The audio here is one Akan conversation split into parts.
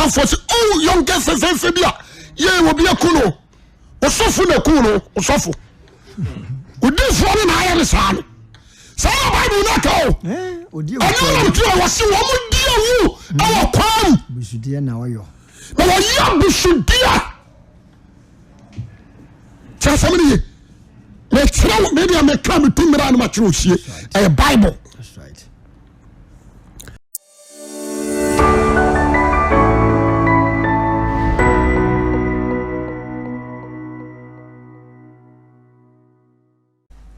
Amanfoɔ sɛ oh yɔnkɛ fɛfɛɛfɛ bi a yɛ obi aku no. Ɔsɔfo na ku no ɔsɔfo. Odiifoɔ no na ayɛ no saa no. Saa na Bible no aka o. Ɛnyɛ nam ti a wɔsi wɔn di awu ɛwɔ kwan mu. Busudeɛ na ɔyɔ. Na wɔyɛ abusudeɛ. Tí a sɛm no ye. Mekyerɛ wo, me deɛ meka metu mmerɛ a na makyerɛ osie. Ɛyɛ Bible. That's right.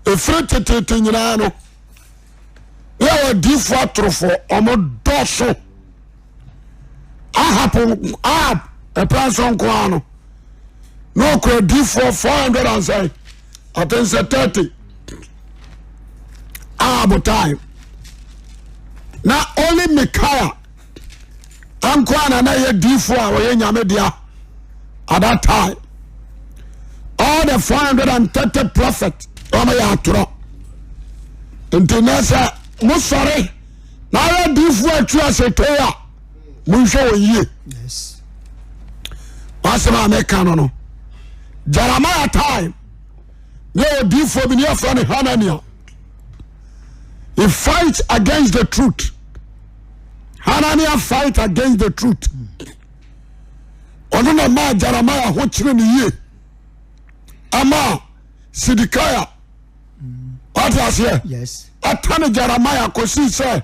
Ɛfiri teteete nyinaa no, ne yɛwɔ adiifoɔ atorofoɔ, wɔn dɔɔso. Ahab Ahab ɛpɛ nso nko ara no, na ɔkura adiifoɔ 400 and sɛn, I think sɛ 30. Ahab time. Na only Micaiah nko ara na na ɛyɛ diifoɔ a ɔyɛ nyame dea at that time. All the 430 prophets wɔn yɛ atorɔ. Nti na sɛ mosɔre na ayɛ diifoɔ atu asetee a monhwɛ wɔn yie. Yes. Wasɛm a meka no no Jeremiah time ne yɛ odiifoɔ bi ne yɛfrɛ no Hanania. He fight against the truth. Hanania fight against the truth. Ɔno na maa Jeremiah ho kyerɛ ne yie ama Sidikiah wate aseɛ ɛtane Jeremiah kɔsii sɛ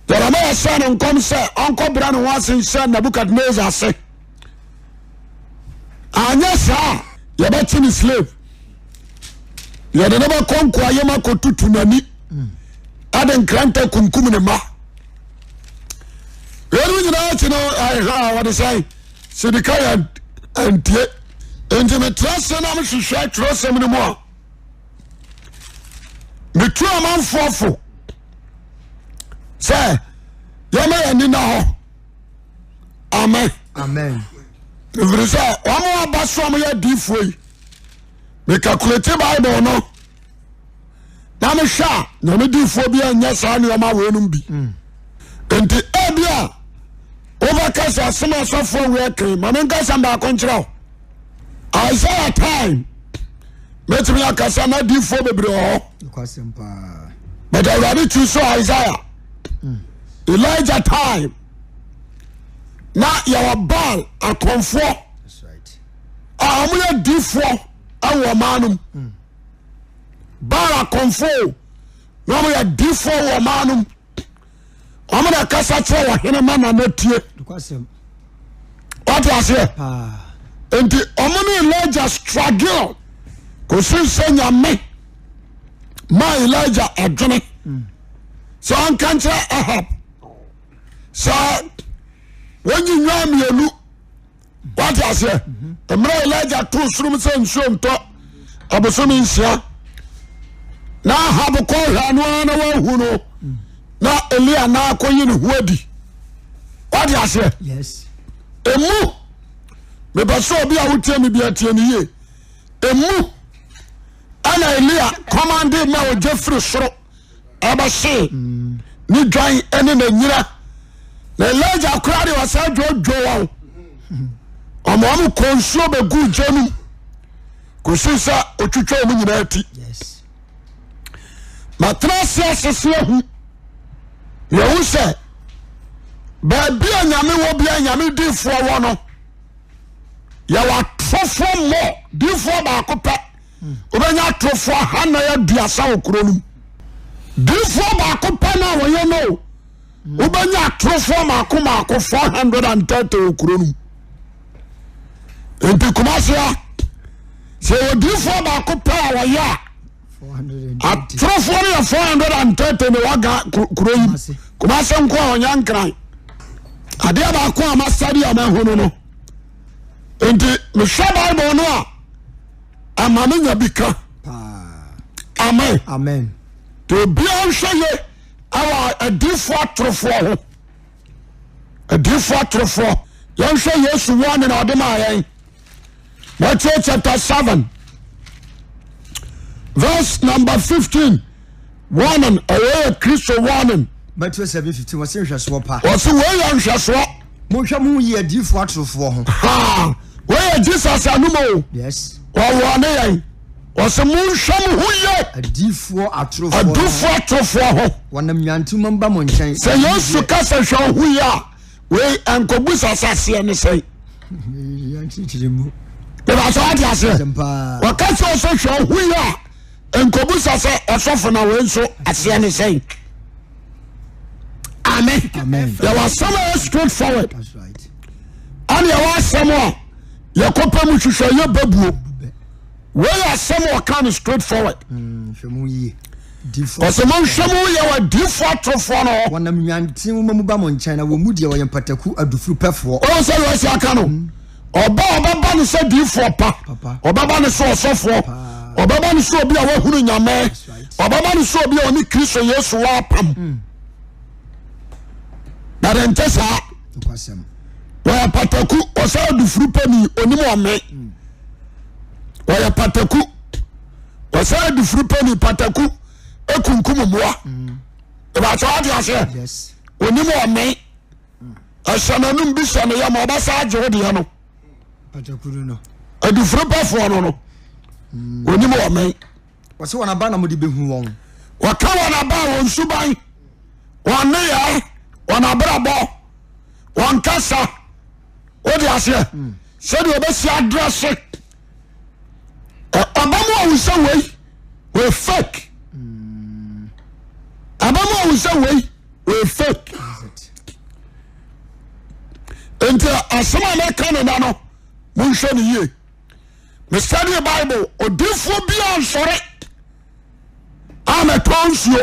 Jeremiah hyɛ no nkɔm sɛ ɔnkɔbrɛ ne ho ase nhyɛ Nebukadnezar ase. Anyɛ saa a yɛbɛkye ne slave, yɛde no bɛkɔ nkoayam akɔtutu n'ani ade nkranta kunkum ne mma. Weinom nyinaa akyi no ɛha wɔde sɛn Sedekia antie. Nti metra ase na mehwehwɛ twerɛsɛm no mu a metu amanfoɔ fo sɛ yɛma yɛn ani na hɔ. Amen. Amen. Ɛfiri sɛ wɔn aba so wɔn yɛ adiifoɔ yi mekakulate Bible no na mehwɛ a nyame diifoɔ bi anyɛ saa nneɛma weinom bi. Hmm. Nti ebi a wobɛka sɛ asɛm asɔfoɔ wei kan ma menka sɛm baako nkyerɛ wo. Isaiah time mɛtumi akasa na diifoɔ bebree wɔ hɔ but awurade twi so Isaiah hmm. Elijah time na yɛwɔ Baal akɔmfoɔ a wɔyɛ diifoɔ wɔ ɔman no mu hmm. Baal akɔmfoɔ na wɔyɛ diifoɔ wɔ ɔman no mu wɔn na kasa kyerɛ ɔhene ma na n'atie wate aseɛ nti wɔn ne Elijah struggle kòsi sɛ nyame ma Elijah adwene sɛ ɔnka nkyerɛ Ahab sɛ wɔnyi nwa mmienu wate aseɛ mmerɛ Elijah to sorom sɛ nsuo ntɔ abosome nsia na Ahab kɔ hwɛ ano ara na wahu no na Elia na akɔyi ne ho adi wate aseɛ emu mepɛ sɛ obi a wotie me bi atie ne yie emu ɛna Elia kɔmande ma ɔgya firi soro ɛbɛhye ne dwan ne n'anyina na Elijah koraa deɛ ɔsɛ dwodwo wɔn ɔma wɔn kɔ nsuo bɛgu gya no mu kɔsi sɛ ɔtwitwa wɔn nyinaa ti matena ase asese ahu yɛhu sɛ baabi a nyame wɔ bia nyame difoɔ wɔ no yɛwɔ atorofoɔ mmɔ difoɔ baako pɛ wobɛnya atorofoɔ ahanan aduasa wɔ kuro no mu difoɔ baako pɛ no a wɔyɛ no wobɛnya atorofoɔ maako maako 430 wɔ kuro no mu nti Kumasi a sɛ yɛwɔ difoɔ baako pɛ a wɔyɛ a atorofoɔ no yɛ 430 na wɔga kuro yi Kumasi nko a ɔnya nkran adeɛ baako a masadi a mahu no no nti mehwɛ Bible no a ama me nya bi ka amen amen te obiara nhwɛ ye ɛwɔ adiifoɔ atorofoɔ ho adiifoɔ atorofoɔ yɛnhwɛ Yesu wɔne na ɔde maa yɛn Matthew chapter 7 verse number 15 warning ɛwɔ yɛ Kristo warning Matthew 7:15 wɔsi nhwɛsoɔ pa wɔsi wei yɛ nhwɛsoɔ. Monhwɛ mo ho yie adiyifoɔ atorofoɔ ho. Ha! Wei yɛ Jesus anom o. Yes. Ɔwɔ ne yɛn. Ɔsɛ monhwɛ mo ho yie. Adiyifoɔ atorofoɔ no. Adiyifoɔ atorofoɔ ho. Wɔnam nnwanten ba mo nkyɛn. Sɛ Yesu ka sɛ hwɛ wo ho yie a, wei nkɔbu sa sɛ aseɛ ne sɛn. Bɛbɛ sɛ wate aseɛ. Wɔka sɛ ɔsɛ hwɛ wo ho yie a, nkɔbu sa sɛ ɔsɔfo na wei nso aseɛ ne sɛn. Amen. Yɛwɔ asɛm a ɛyɛ straight forward. Ɛne yɛwɔ asɛm a yɛkɔpɛ mu hwehwɛ yɛ bɛbuo. Wei yɛ asɛm a ɔka no straight forward. Ɔsɛ monhwɛ mu yɛ wɔ adiifoɔ atorofoɔ no hɔ. Wɔnam nnwanten nwoma mu ba mo nkyɛn na wɔn mu deɛ wɔyɛ mpataku adufurupɛfoɔ. Wɔn sɛ yɛ ɔsi aka no. Ɔba ɔbɛba no sɛ diifoɔ pa. Ɔbɛba no sɛ ɔsɔfoɔ. Ɔbɛba no sɛ obi a wahunu Nyame. Ɔbɛba no sɛ obi a ɔne Kristo Yesu wɔ apam. Mm. Na de nte saa. Wɔyɛ pataku ɔsɛ adufurupɛni onim ɔme. Mm. Wɔyɛ pataku ɔsɛ adufurupɛni pataku ekunkum mmoa. Mm. Ìbàtí wàá di aseɛ. Onim ɔme. Ɛhyɛ n'anum bi hyɛ ne yam ɔbɛsa agye wo deɛ no. Adufurupɛfoɔ no no. Onim ɔme. Wɔsɛ wɔn aba na mode bɛhu wɔn. Wɔka wɔn aba a wɔn suban, wɔn nneyɛɛ, wɔn abrabɔ, wɔn kasa. Wode aseɛ hmm. sɛdeɛ ɔbɛsi adrɛse ɔba mu ahu sɛ wei wei fake. Hmm. Ɔba mu ahu sɛ wei wei fake. Nti asɛm a mɛka ne na no monhwɛ no yie. Me study bible odiifoɔ bi a nsɔre a mɛtɔ nsuo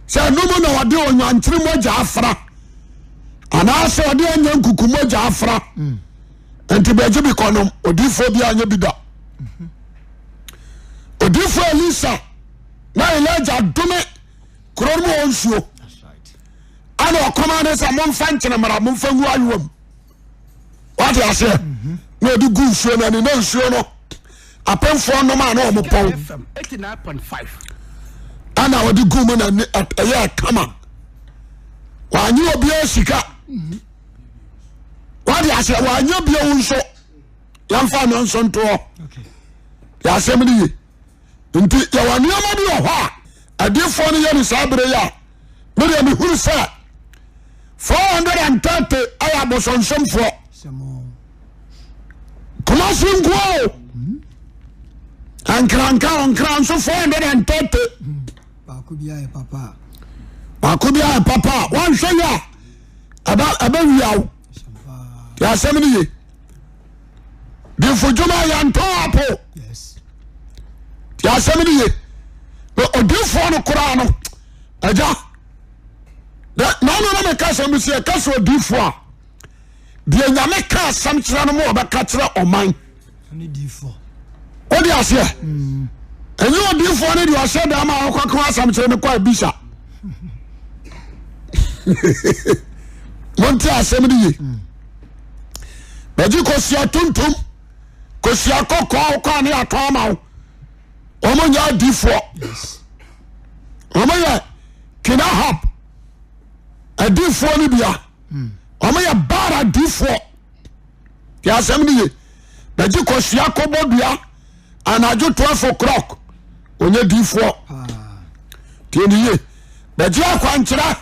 sɛ ɛno mu na ɔde onyankyere mogya afra anaasɛ ɔde anya nkuku mogya afra nti bɛgye bi kɔnom odiifoɔ bi anyɛ bi da odiifoɔ Elisa na Elijah dome kuro no mu wɔ nsuo ana ɔkɔma ne sɛ momfa nkyene mmara momfa ngu ayowa mu wate aseɛ na ɔde gu nsuo no ani na nsuo no apemfoɔ nom a na wɔn pɔn ɛna ɔde gu mu na ɛyɛ kama wanye obiara sika wate aseɛ wanye bio nso yɛmfa no nso ntoɔ yɛ asɛm no ye nti yɛwɔ nneɛma bi wɔ hɔ a adiifoɔ no yɛ no saa bere yi a medeɛ mehunu sɛ 430 ɛyɛ abosonsomfoɔ Kumasi nkoa o nkranka ɔnkra nso 430 baako bi ayɛ papa baako bi ayɛ papa a wɔnhwɛ yɛ a ɛbɛ wia wo yɛ asɛm no ye difo dwuma yɛntɔn apo yɛ asɛm no ye na odifoɔ no koraa no agya na ɔno na meka asɛm bi sɛ yɛka sɛ odifoɔ a deɛ nyame ka asɛm kyerɛ no ma ɔbɛka kyerɛ ɔman wode aseɛ ɛnyɛ odifoɔ no deɛ ɔhyɛ dama a ɔkɔka asɛm kyerɛ no kɔ abisa monte asɛm no ye bɛgye kɔsua tuntum kɔsua kɔkɔɔ kɔ a ne yɛatɔn ama wo wɔn nyɛ adifoɔ wɔn yɛ kinahab adifoɔ no bia wɔn yɛ baar adifoɔ yɛ asɛm no ye bɛgye kɔsua kɔbɔ dua anadwo 12 o'clock ɔnyɛ difoɔ tie ne ye bɛgye akwankyerɛ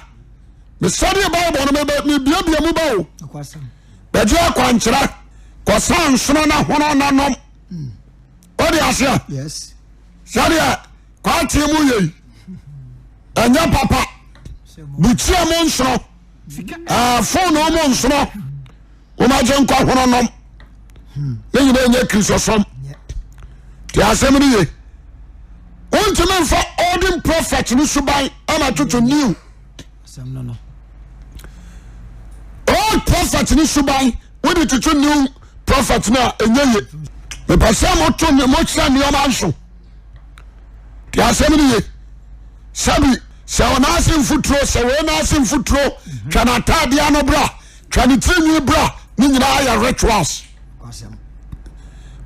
mesɛdeɛ bible no mebiabia mu ba o bɛgye akwankyerɛ kɔsa nsono na hono na nom wode aseɛ sɛdeɛ kwatee mu yei ɛnyɛ papa bukyia mu nsono fono mu nsono womagye nkɔ hono nom ne nyina ɛnyɛ kristosom te asɛm no ye wontumi mfa olden prophet no suban ama toto new old prophet no suban wode toto new prophet no a ɛnyɛ ye mepɛ sɛ moto mokyerɛ nneɛma nso te asɛm no ye sɛbi sɛ ɔnaase mfuturo sɛ wei naase mfuturo twa n'ataadeɛ ano bra twa ne tiri nwi bra ne nyinaa yɛ rituals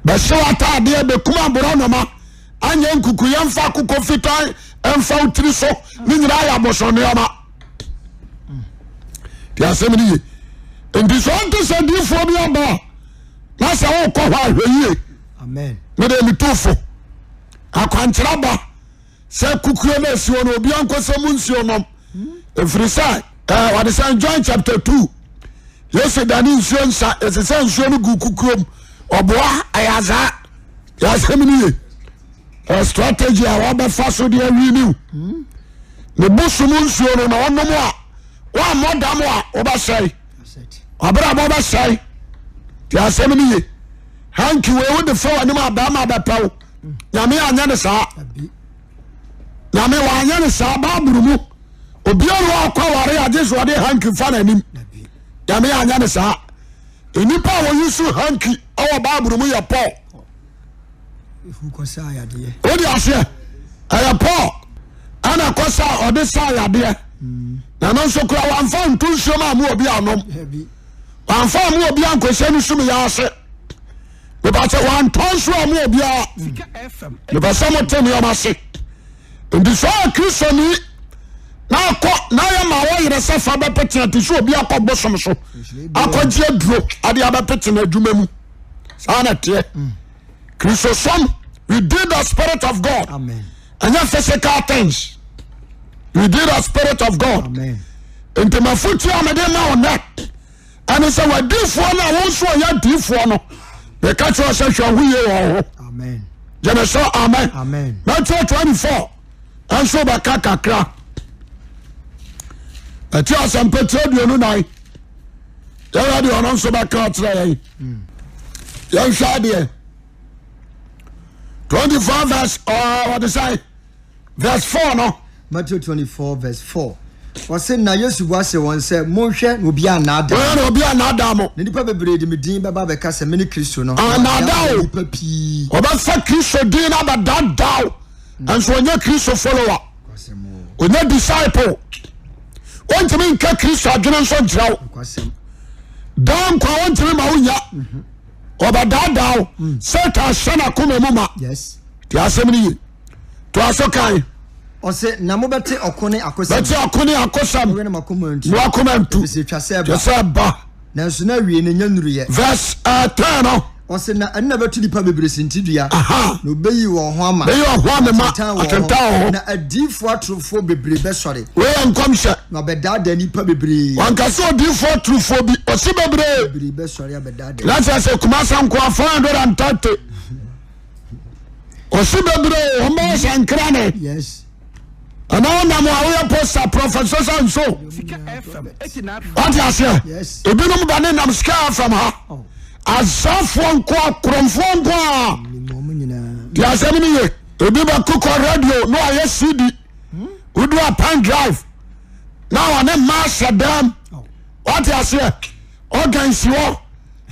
bɛhyew ataadeɛ bɛkum aborɔ noma anyɛ nkuku yɛmfa akokɔ fitaa mfa wo tiri so ne nyinaa yɛ abosom nneɛma. Te asɛm no ye. Nti sɛ ɔnte sɛ diifoɔ bi aba a na sɛ wokɔ hɔ ahwɛ yie. Mede metu fo. Akwankyerɛ aba sɛ kukuo no asi hɔ no obi ankɔsɛ mu nsuo nom. Ɛfiri sɛ wɔde sɛ John chapter 2 Yesu dane nsuo nsa ɛsɛ sɛ nsuo no gu kukuo mu ɔboa ɛyɛ azaa. Te asɛm no ye. Strategy a wɔbɛfa so de awi ne ne bosom nsuo no na ɔnom a woammɔ dam a wobɛsɛe wabrabɔ bɛsɛe te asɛm no ye hanki wei wode fa w'anim a bɛrima bɛpɛ wo nyame anyɛ ne saa nyame wanyɛ ne saa baaboro mu obiara wakɔ aware agye so ɔde hanki fa n'anim nyame anyɛ ne saa nnipa a wɔyi so hanki ɛwɔ baaboro mu yɛ Paul wode aseɛ ɛyɛ Paul ɛna kɔ sa ɔde sa yadeɛ na no nso kora wamfa nto nsuo ma mu obi anom wamfa mu obi ankɔhyɛ no sum yɛ ase mepɛ sɛ wantɔ nso a mu obiara mepɛ sɛ mote nneɛma ase nti sɛ ɔyɛ kristoni na akɔ na ayɛ ma wɔyerɛ sɛ fa bɛpetena te sɛ obi akɔ bosom so akɔgye aduro ade abɛpetena adwuma mu saa na teɛ kristosom we did the spirit of God ɛnyɛ physical things we did the spirit of God nti mafotuo a mede ma wo nɛ ɛne sɛ wadifoɔ no a wo nso ɔyɛ adiifoɔ no meka kyerɛ sɛ hwɛ ho yie wɔ ho gyeme sɛ amen Matthew 24 ɛnso bɛka kakra ɛti asɛmpa tiri 24 yɛwɛ deɛ ɔno nso bɛka akyerɛ yɛn yɛnhwɛ adeɛ 24 verse ɔde sɛ verse 4 no. Matthew 24 verse 4 ɔse na Yesu bua se wɔn sɛ monhwɛ na obi annaadaa mo. Na obi annaadaa mo. Na nnipa bebree de me din bɛba bɛka sɛ mene Kristo no. Annaadaa o. Nnipa pii. Ɔbɛfa Kristo din no abɛdaadaa o. Nso ɔnyɛ Kristo follower. Ɔnyɛ disciple. Wɔntumi nka Kristo adwene nso nkyerɛ wo. Daa nkwa wɔntumi ma wonya. Mhm. Ɔbɛdaadaa wo. Mm. Satan ahyɛ n'akoma mu ma. Te asɛm no ye. To aso kan. Ɔse na mobɛte ɔko ne akosɛm. Bɛte ɔko ne akosɛm. Mowɛ na makoma ntu. Mo akoma ntu. Efisɛ etwa sɛ ɛba. Sɛ ɛba. Nanso na awie no nya nnuruyɛ. Verse 10 no. Ɔse na ɛno na ɛbɛto nnipa bebree sintidua. Na obeyi wɔn ho ama. Bɛyi wɔn ho ama. Atentan wɔn ho. Na adiyifoɔ atorofoɔ bebree bɛsɔre. Wei yɛ nkɔmhyɛ. Na wɔabɛdaadaa nnipa bebree. Wanka sɛ odiyifoɔ atorofoɔ bi, ɔse bebree. Bebree bɛsɔre abɛdaadaa. Na kyerɛ sɛ Kumasi nkoa 430. Ɔse bebree, wɔn bɛyɛ sɛ nkrane. Yes. Ɛna wonam a woyɛ poster prophet so sɛ nso. Wate aseɛ? Ebinom ba ne nam Sika FM ha. Oh. Azafoɔ nko a korɔmfoɔ nko a. Te asɛm no ye. Ebi bɛ kokɔ radio na ɔyɛ CD. Wodu a pen drive na ɔne mmaa hyɛ dɛm. Oh. Wate aseɛ? Organ si hɔ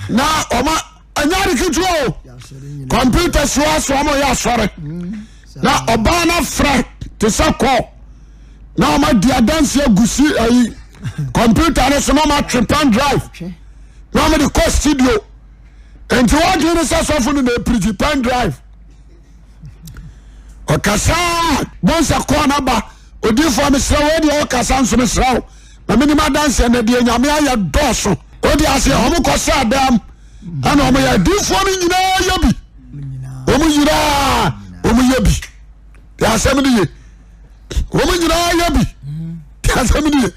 na ɔma ɛnyɛ ade ketewa o. Kɔmputa si hɔ so ɔmo yɛ asɔre. Na ɔbaa no afrɛ te sɛ kɔɔ na ɔma di adansi agu si ayi kɔmputa no so na ɔma twe pen drive na ɔmo de kɔ studio. Nti wɔdwene ne sɛ sɔfo no na epirikyi pen drive. Ɔkasa bɔnsa kɔɔ n'aba odiifoɔ mesrɛ wo deɛ ɔkasa nso mesrɛ wo na menim adanseɛ na deɛ nyame ayɛ dɔɔso wode aseɛ ɔmo kɔ sɛ adam ɛna ɔmo yɛ adiifoɔ no nyinaa yɛ bi ɔmo nyinaa ɔmo yɛ bi deɛ asɛm no ye ɔmo nyinaa yɛ bi deɛ asɛm no ye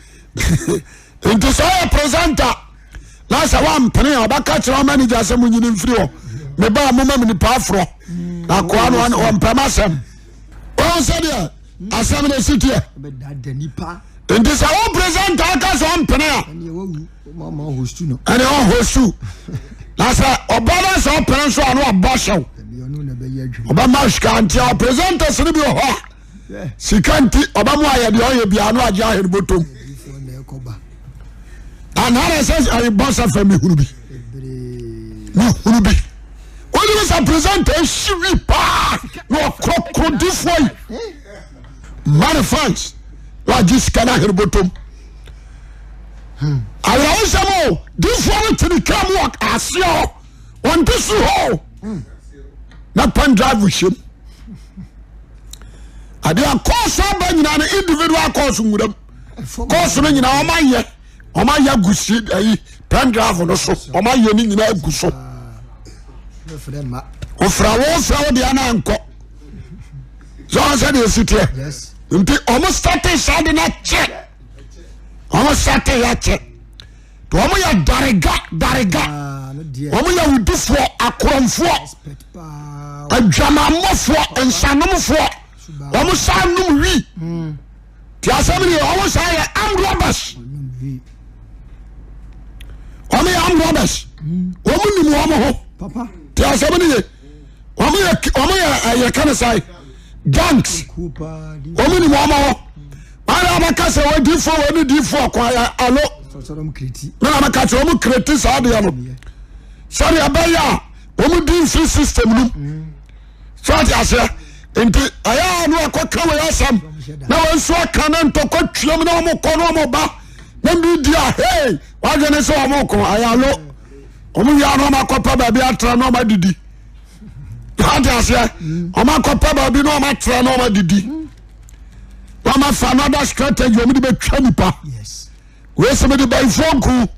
nti sɛ ɔyɛ presenter na sɛ wampene a ɔbɛka kyerɛ manager sɛ monyini mfiri hɔ meba a moma me nipa aforɔ na akoa no ɔmpɛm asɛm ɔhu sɛdeɛ asɛm no si teɛ nti sɛ wo presenter aka sɛ ɔmpene a ɛne ɔhostu na sɛ ɔba no sɛ ɔpene nso a na wabɔ ahyɛw ɔbɛma sika nti a presenters no bi wɔ hɔ a sika nti ɔbɛmo ayɛ deɛ ɔyɛ biara no agye ahene bɔtɔm anara sɛ ayebɔ sɛ fɛ mehunu bi mehunu bi wọ́n sɛ presenter ehyi wi paa na ɔkorɔkorɔ difoɔ yi money fans wagye sika no ahene bɔtɔm awerɛhosɛm o difoɔ no te ne kaa mu wɔ aseɛ hɔ ɔnte soro hɔ o na pen drive hyɛm adeɛ kɔɔso aba nyinaa no individual kɔɔso nwuram kɔɔso no nyinaa ɔma yɛ. Wɔn ayɛ agu si ayi pen drive no so. Wɔn ayɛ ne nyinaa agu so. Ofura wo fura wo deɛ na nkɔ. Sɛ wɔn sɛ deɛ esi teɛ. Nti wɔn starte saa de na kyɛ. Wɔn starte yɛ akyɛ. Wɔn yɛ darega darega. Wɔn yɛ awudifoɔ akorɔmfoɔ adwamammɔfoɔ nsanomfoɔ. Wɔn saa nom wi. Ti asɛm ni wɔn saa yɛ armed robbers. Wɔn yɛ armed robbers. Wɔn nim wɔn ho. Ti asɛm ni yɛ wɔn yɛ wɔn yɛ ɛyɛ kan sɛ gangs. Wɔn nim wɔn ho. Wɔn yɛ abɛka sɛ wɔn di fo wɔn di fo ɔkwan yɛ alo. Mena mɛka sɛ wɔn kireti saa adeɛ no. Sɛdeɛ ɛbɛyɛ a wɔn di nfiri system no mu. So ate aseɛ nti ɛyɛ a no akɔka wei asɛm na wɔn nso aka na ntɔkwa tuam na wɔn kɔ na wɔn ba na media hey wadwene sɛ wɔn kɔ ɛyɛ alo wɔn wia na wɔn akɔpɛ baabi atra na wɔn adidi ate aseɛ wɔn akɔpɛ baabi na wɔn atra na wɔn adidi wɔn afa another strategy wɔn de bɛtwa nipa wei sɛ mede bayifoɔ nku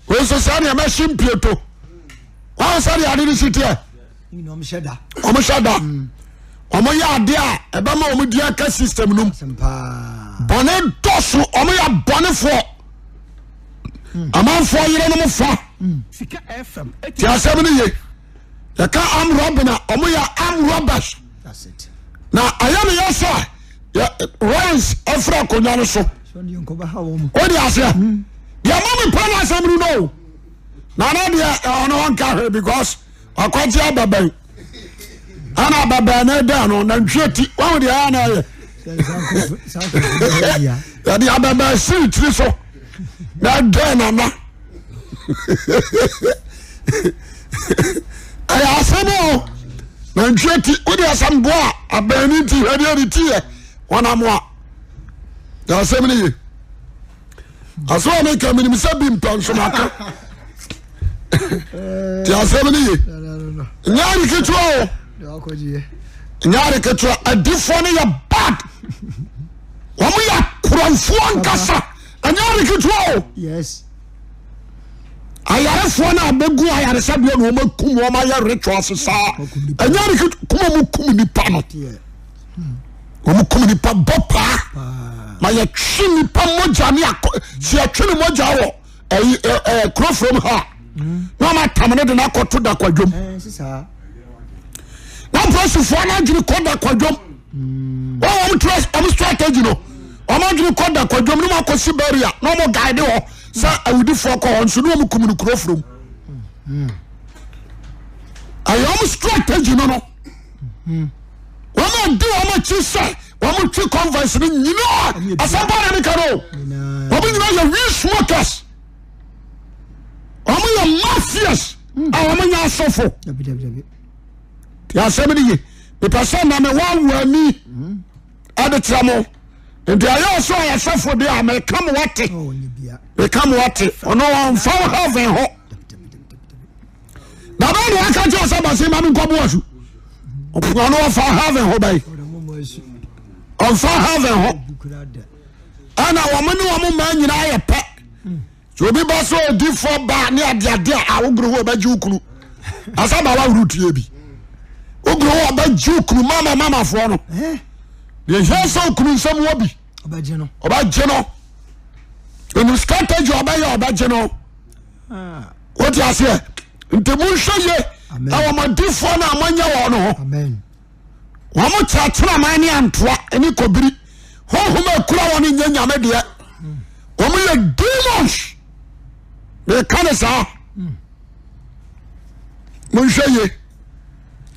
wei sɛ saa nea mɛhye mpieto wɔn sɛ deɛ ade no si teɛ. Wɔn hyɛ da. Wɔn hyɛ da. Wɔn yɛ adeɛ a ɛbɛma wɔn di aka system no mu. Bɔne dɔso wɔn yɛ bɔnefoɔ. Amanfoɔ yerenom fa. Ti asɛm no ye. Yɛka arm robbing a wɔn yɛ arm robbers. Na ɛyɛ ne yɛ sɛ Rams afiri akonnwa no so. O de aseɛ. Deɛ mo mi pɛ n'asɛm no no. Na ne deɛ ɔno ɔnka hwee because. Ɔkɔgye ababɛn ɛna ababɛn no dɛn no nantwie ti wɔn deɛ ɛyɛ na ɛyɛ yɛde ababɛn siri tiri so na ɛdɛn nana ɛyɛ asɛm o nantwie ti wode asɛm boa abɛn no nti hwɛ deɛ ne ti yɛ wɔn amoa yɛ asɛm no ye asɛm a meka menim sɛ bi mpɛ nso maka nti asɛm no ye nyɛ ade ketewa o nyɛ ade ketewa adifoɔ no yɛ bad wɔn yɛ akorɔmfoɔ nkasa ɛnyɛ ade ketewa o ayarefoɔ no a bɛgu ayaresabea na wɔn akum wɔn ayɛ rituals saa ɛnyɛ ade ketewa kuma mu kum nipa no wɔn kum nipa bɔ paa ma yɛtwe nipa mogya ne akɔ si yɛtwe ne mogya wɔ ɛyi ɛɛ kuro furom ha na wɔn atam ne de n'akɔto da kwadwom na polisifoɔ no adwene kɔ da kwadwom wɔn wɔn tura wɔn strategy no wɔn adwene kɔ da kwadwom ne wɔn akɔsi barrier na wɔn guide hɔ sɛ awudifoɔ kɔ hɔ nso ne wɔn kum no kuro furom ɛyɛ wɔn strategy no no. Wɔn a di wɔn akyi sɛ wɔn twi convoys no nyinaa asɛm pa na meka no wɔn nyinaa yɛ weed smokers wɔn yɛ mafias a wɔn nyɛ asɔfo te asɛm no ye mepɛ sɛ na me wɔawo ani ɛde kyerɛ mo nti ɛyɛ ɔsɛ ɔyɛ sɔfo deɛ a meka mo wate meka mo wate ɔno ɔmfa wo heaven ho na bɛn na waka kyerɛ sɛ bɛse ma menkɔbo asu ɔno ɔfa heaven ho bɛn ɔmfa heaven ho ɛna wɔn ne wɔn mmaa nyinaa yɛ pɛ sɛ obi ba sɛ odifoɔ ba ne adeade a wogoro hɔ ɔbɛgye wo kunu asa ba waworo tie bi wogoro hɔ ɔbɛgye wo kunu mama mamafoɔ no deɛ hia sɛ okunu nsɛm wɔ bi ɔbɛgye no ɛnu strategy ɔbɛyɛ ɔbɛgye no wote aseɛ nti monhwɛ ye ɛwɔ madifoɔ no a moanyɛ wɔn no ho wɔn kyerɛkyerɛ man ne antoa ne kɔbiri honhom a ɛkura wɔn nyɛ nyame deɛ wɔn yɛ demons meka ne saa monhwɛ ye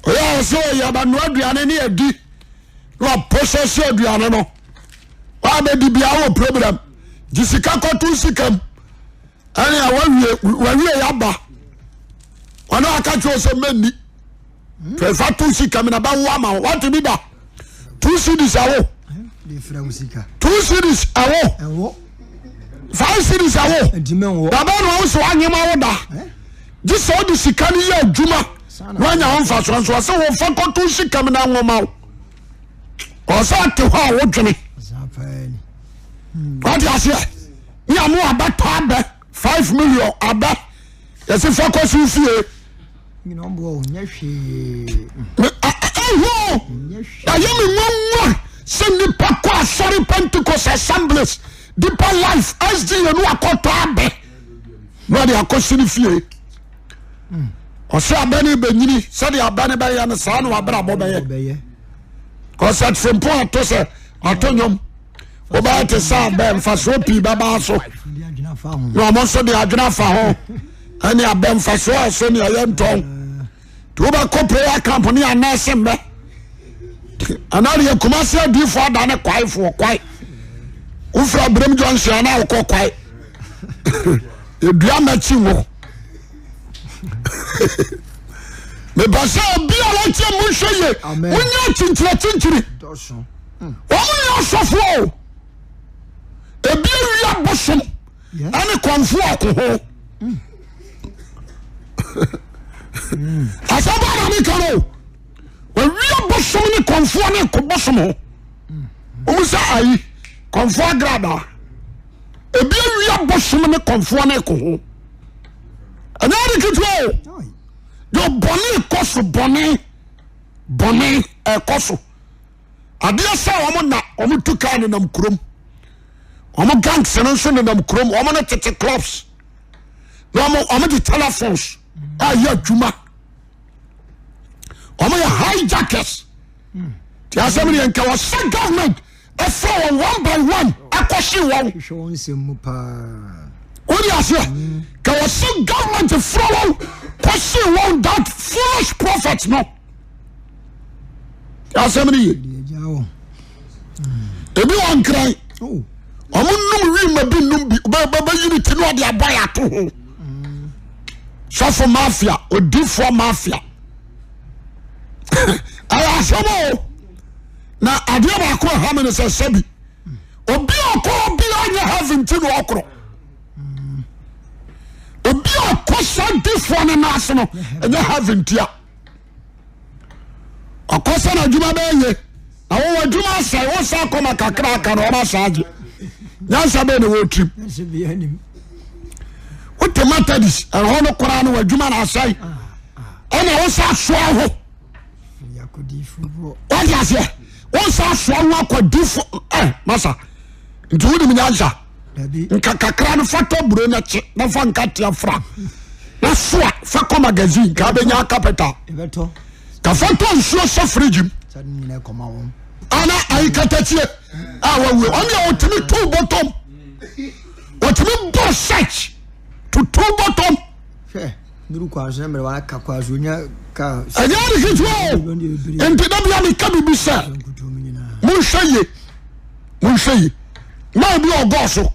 ɔyɛ a ɔsɛ ɔyɛ abanoa aduane ne adi na waprocess aduane no wabɛdi bia wɔ problem gye sika kɔto sikam ɛne a wawie wawie yaba ɔne aka kyerɛ sɛ mɛnni fɛfa to sika mi na bɛwo ama wo wate bi da two cedis ɛwo two cedis ɛwo five cedis ɛwo dabɛ na ɔwo sɛ wanyem awo da gye sɛ wode sika no yɛ adwuma na wanya wo mfasoɔ nso ɔsɛ wɔfa kɔto sika mi na nwoma wo ɔsɛ ate hɔ a wodwene wate aseɛ. Ne amo abɛtɔ abɛ 5 million abɛ yɛsi fa kɔ so fie. Ɛho ɛyɛ me nwanwa sɛ nipa kɔ asɔre Pentecost, Assemblies, Deeper Life, SDA no akɔtɔ abɛ na ɔde akɔsi ne fie. Ɔsɛ abɛ no bɛnyini sɛdeɛ abɛ no bɛyɛ no saa na wabrabɔ bɛyɛ. Ɔsɛ frimpɔn ato sɛ ato nnwom wobɛyɛ te sɛ abɛ mfasoɔ pii bɛbaa so na ɔmo nso de adwene afa ho ɛne abɛ mfasoɔ a ɛso ne ɛyɛ ntɔn nti wobɛkɔ prayer camp ne anɛse mbɛ anaa deɛ Kumase adiifoɔ ada ne kwaefoɔ kwae wofiri Abrem Junction anaa wokɔ kwae ɛdua mɛkyi wo. Mepɛ sɛ obi a wɔtie mu nhwɛ yie, wonyɛ akyinkyiri akyinkyiri. Wɔn nyɛ asɔfoɔ o, ebi awia bosom ɛne kɔnfoɔ ɔko ho. Asɛm baa na meka no, wɔawia bosom ne kɔnfoɔ ne ko bosom ho. Wɔn sɛ ayi kɔnfoɔ agradaa, ebi awia bosom ne kɔnfoɔ ne ko ho. Ɛnyɛ ade ketewa o, deɛ bɔne kɔ so, bɔne bɔne ɛkɔ so. Adeɛ sɛ wɔn na wɔn tu kaa nenam kurom, wɔn gangs no nso nenam kurom, wɔn ne tete clubs na wɔn de telephones a yɛ adwuma, wɔn yɛ hijackers. Tí a sɛ mi yɛ nka wɔsɛ government ɛfɛ wɔn one by one akɔsi wɔn. Hwehwɛ wɔn nsɛm mu paa. Wọ́n di aseɛ ka wɔsɛ government fura wɔn kɔsi wɔn that foolish prophet no. Asɛm no ye. Ebi wɔ Nkran, ɔmo num wi ma bi num bi bɛyi ne ti na ɔde abɔ yɛ ato ho. Sɔfo mafia, odifoɔ mafia, ɛyɛ asɛm o. Na adeɛ baako ɛha mi ne sɛ, sɛbi, obi a ɔkɔ obi a nyɛ heaven ti na ɔkorɔ. Obi a ɔkɔ saa difoɔ no n'ase no ɛnyɛ heaven ti a ɔkɔ sɛ n'adwuma bɛyɛ ye na wɔwɔ adwuma asɛe wo sa akɔma kakra aka na ɔma saa agye nyansa bɛɛ na ɛwɔ tirim. Wote Methodist ɛhɔ no koraa no w'adwuma na asɛe ɛna wo sa asoa ho. Wode aseɛ wo sa asoa ho akɔ difo ɛ masa nti wonim nyansa nka kakra no fa tɔ buro no kye na fa nka tea fra na soa fa kɔ magazine ka bɛnya capital ka fa tɔ nsuo sɛ fridge mu ana ayi katakyie a wawue ɔne a ɔtumi to bɔtɔm, ɔtumi bɔ search to bɔtɔm. Ɛnyɛ ade ketewa o. Nti da bia meka biribi sɛ monhwɛ ye, monhwɛ ye. Man bi ɔgɔɔ so,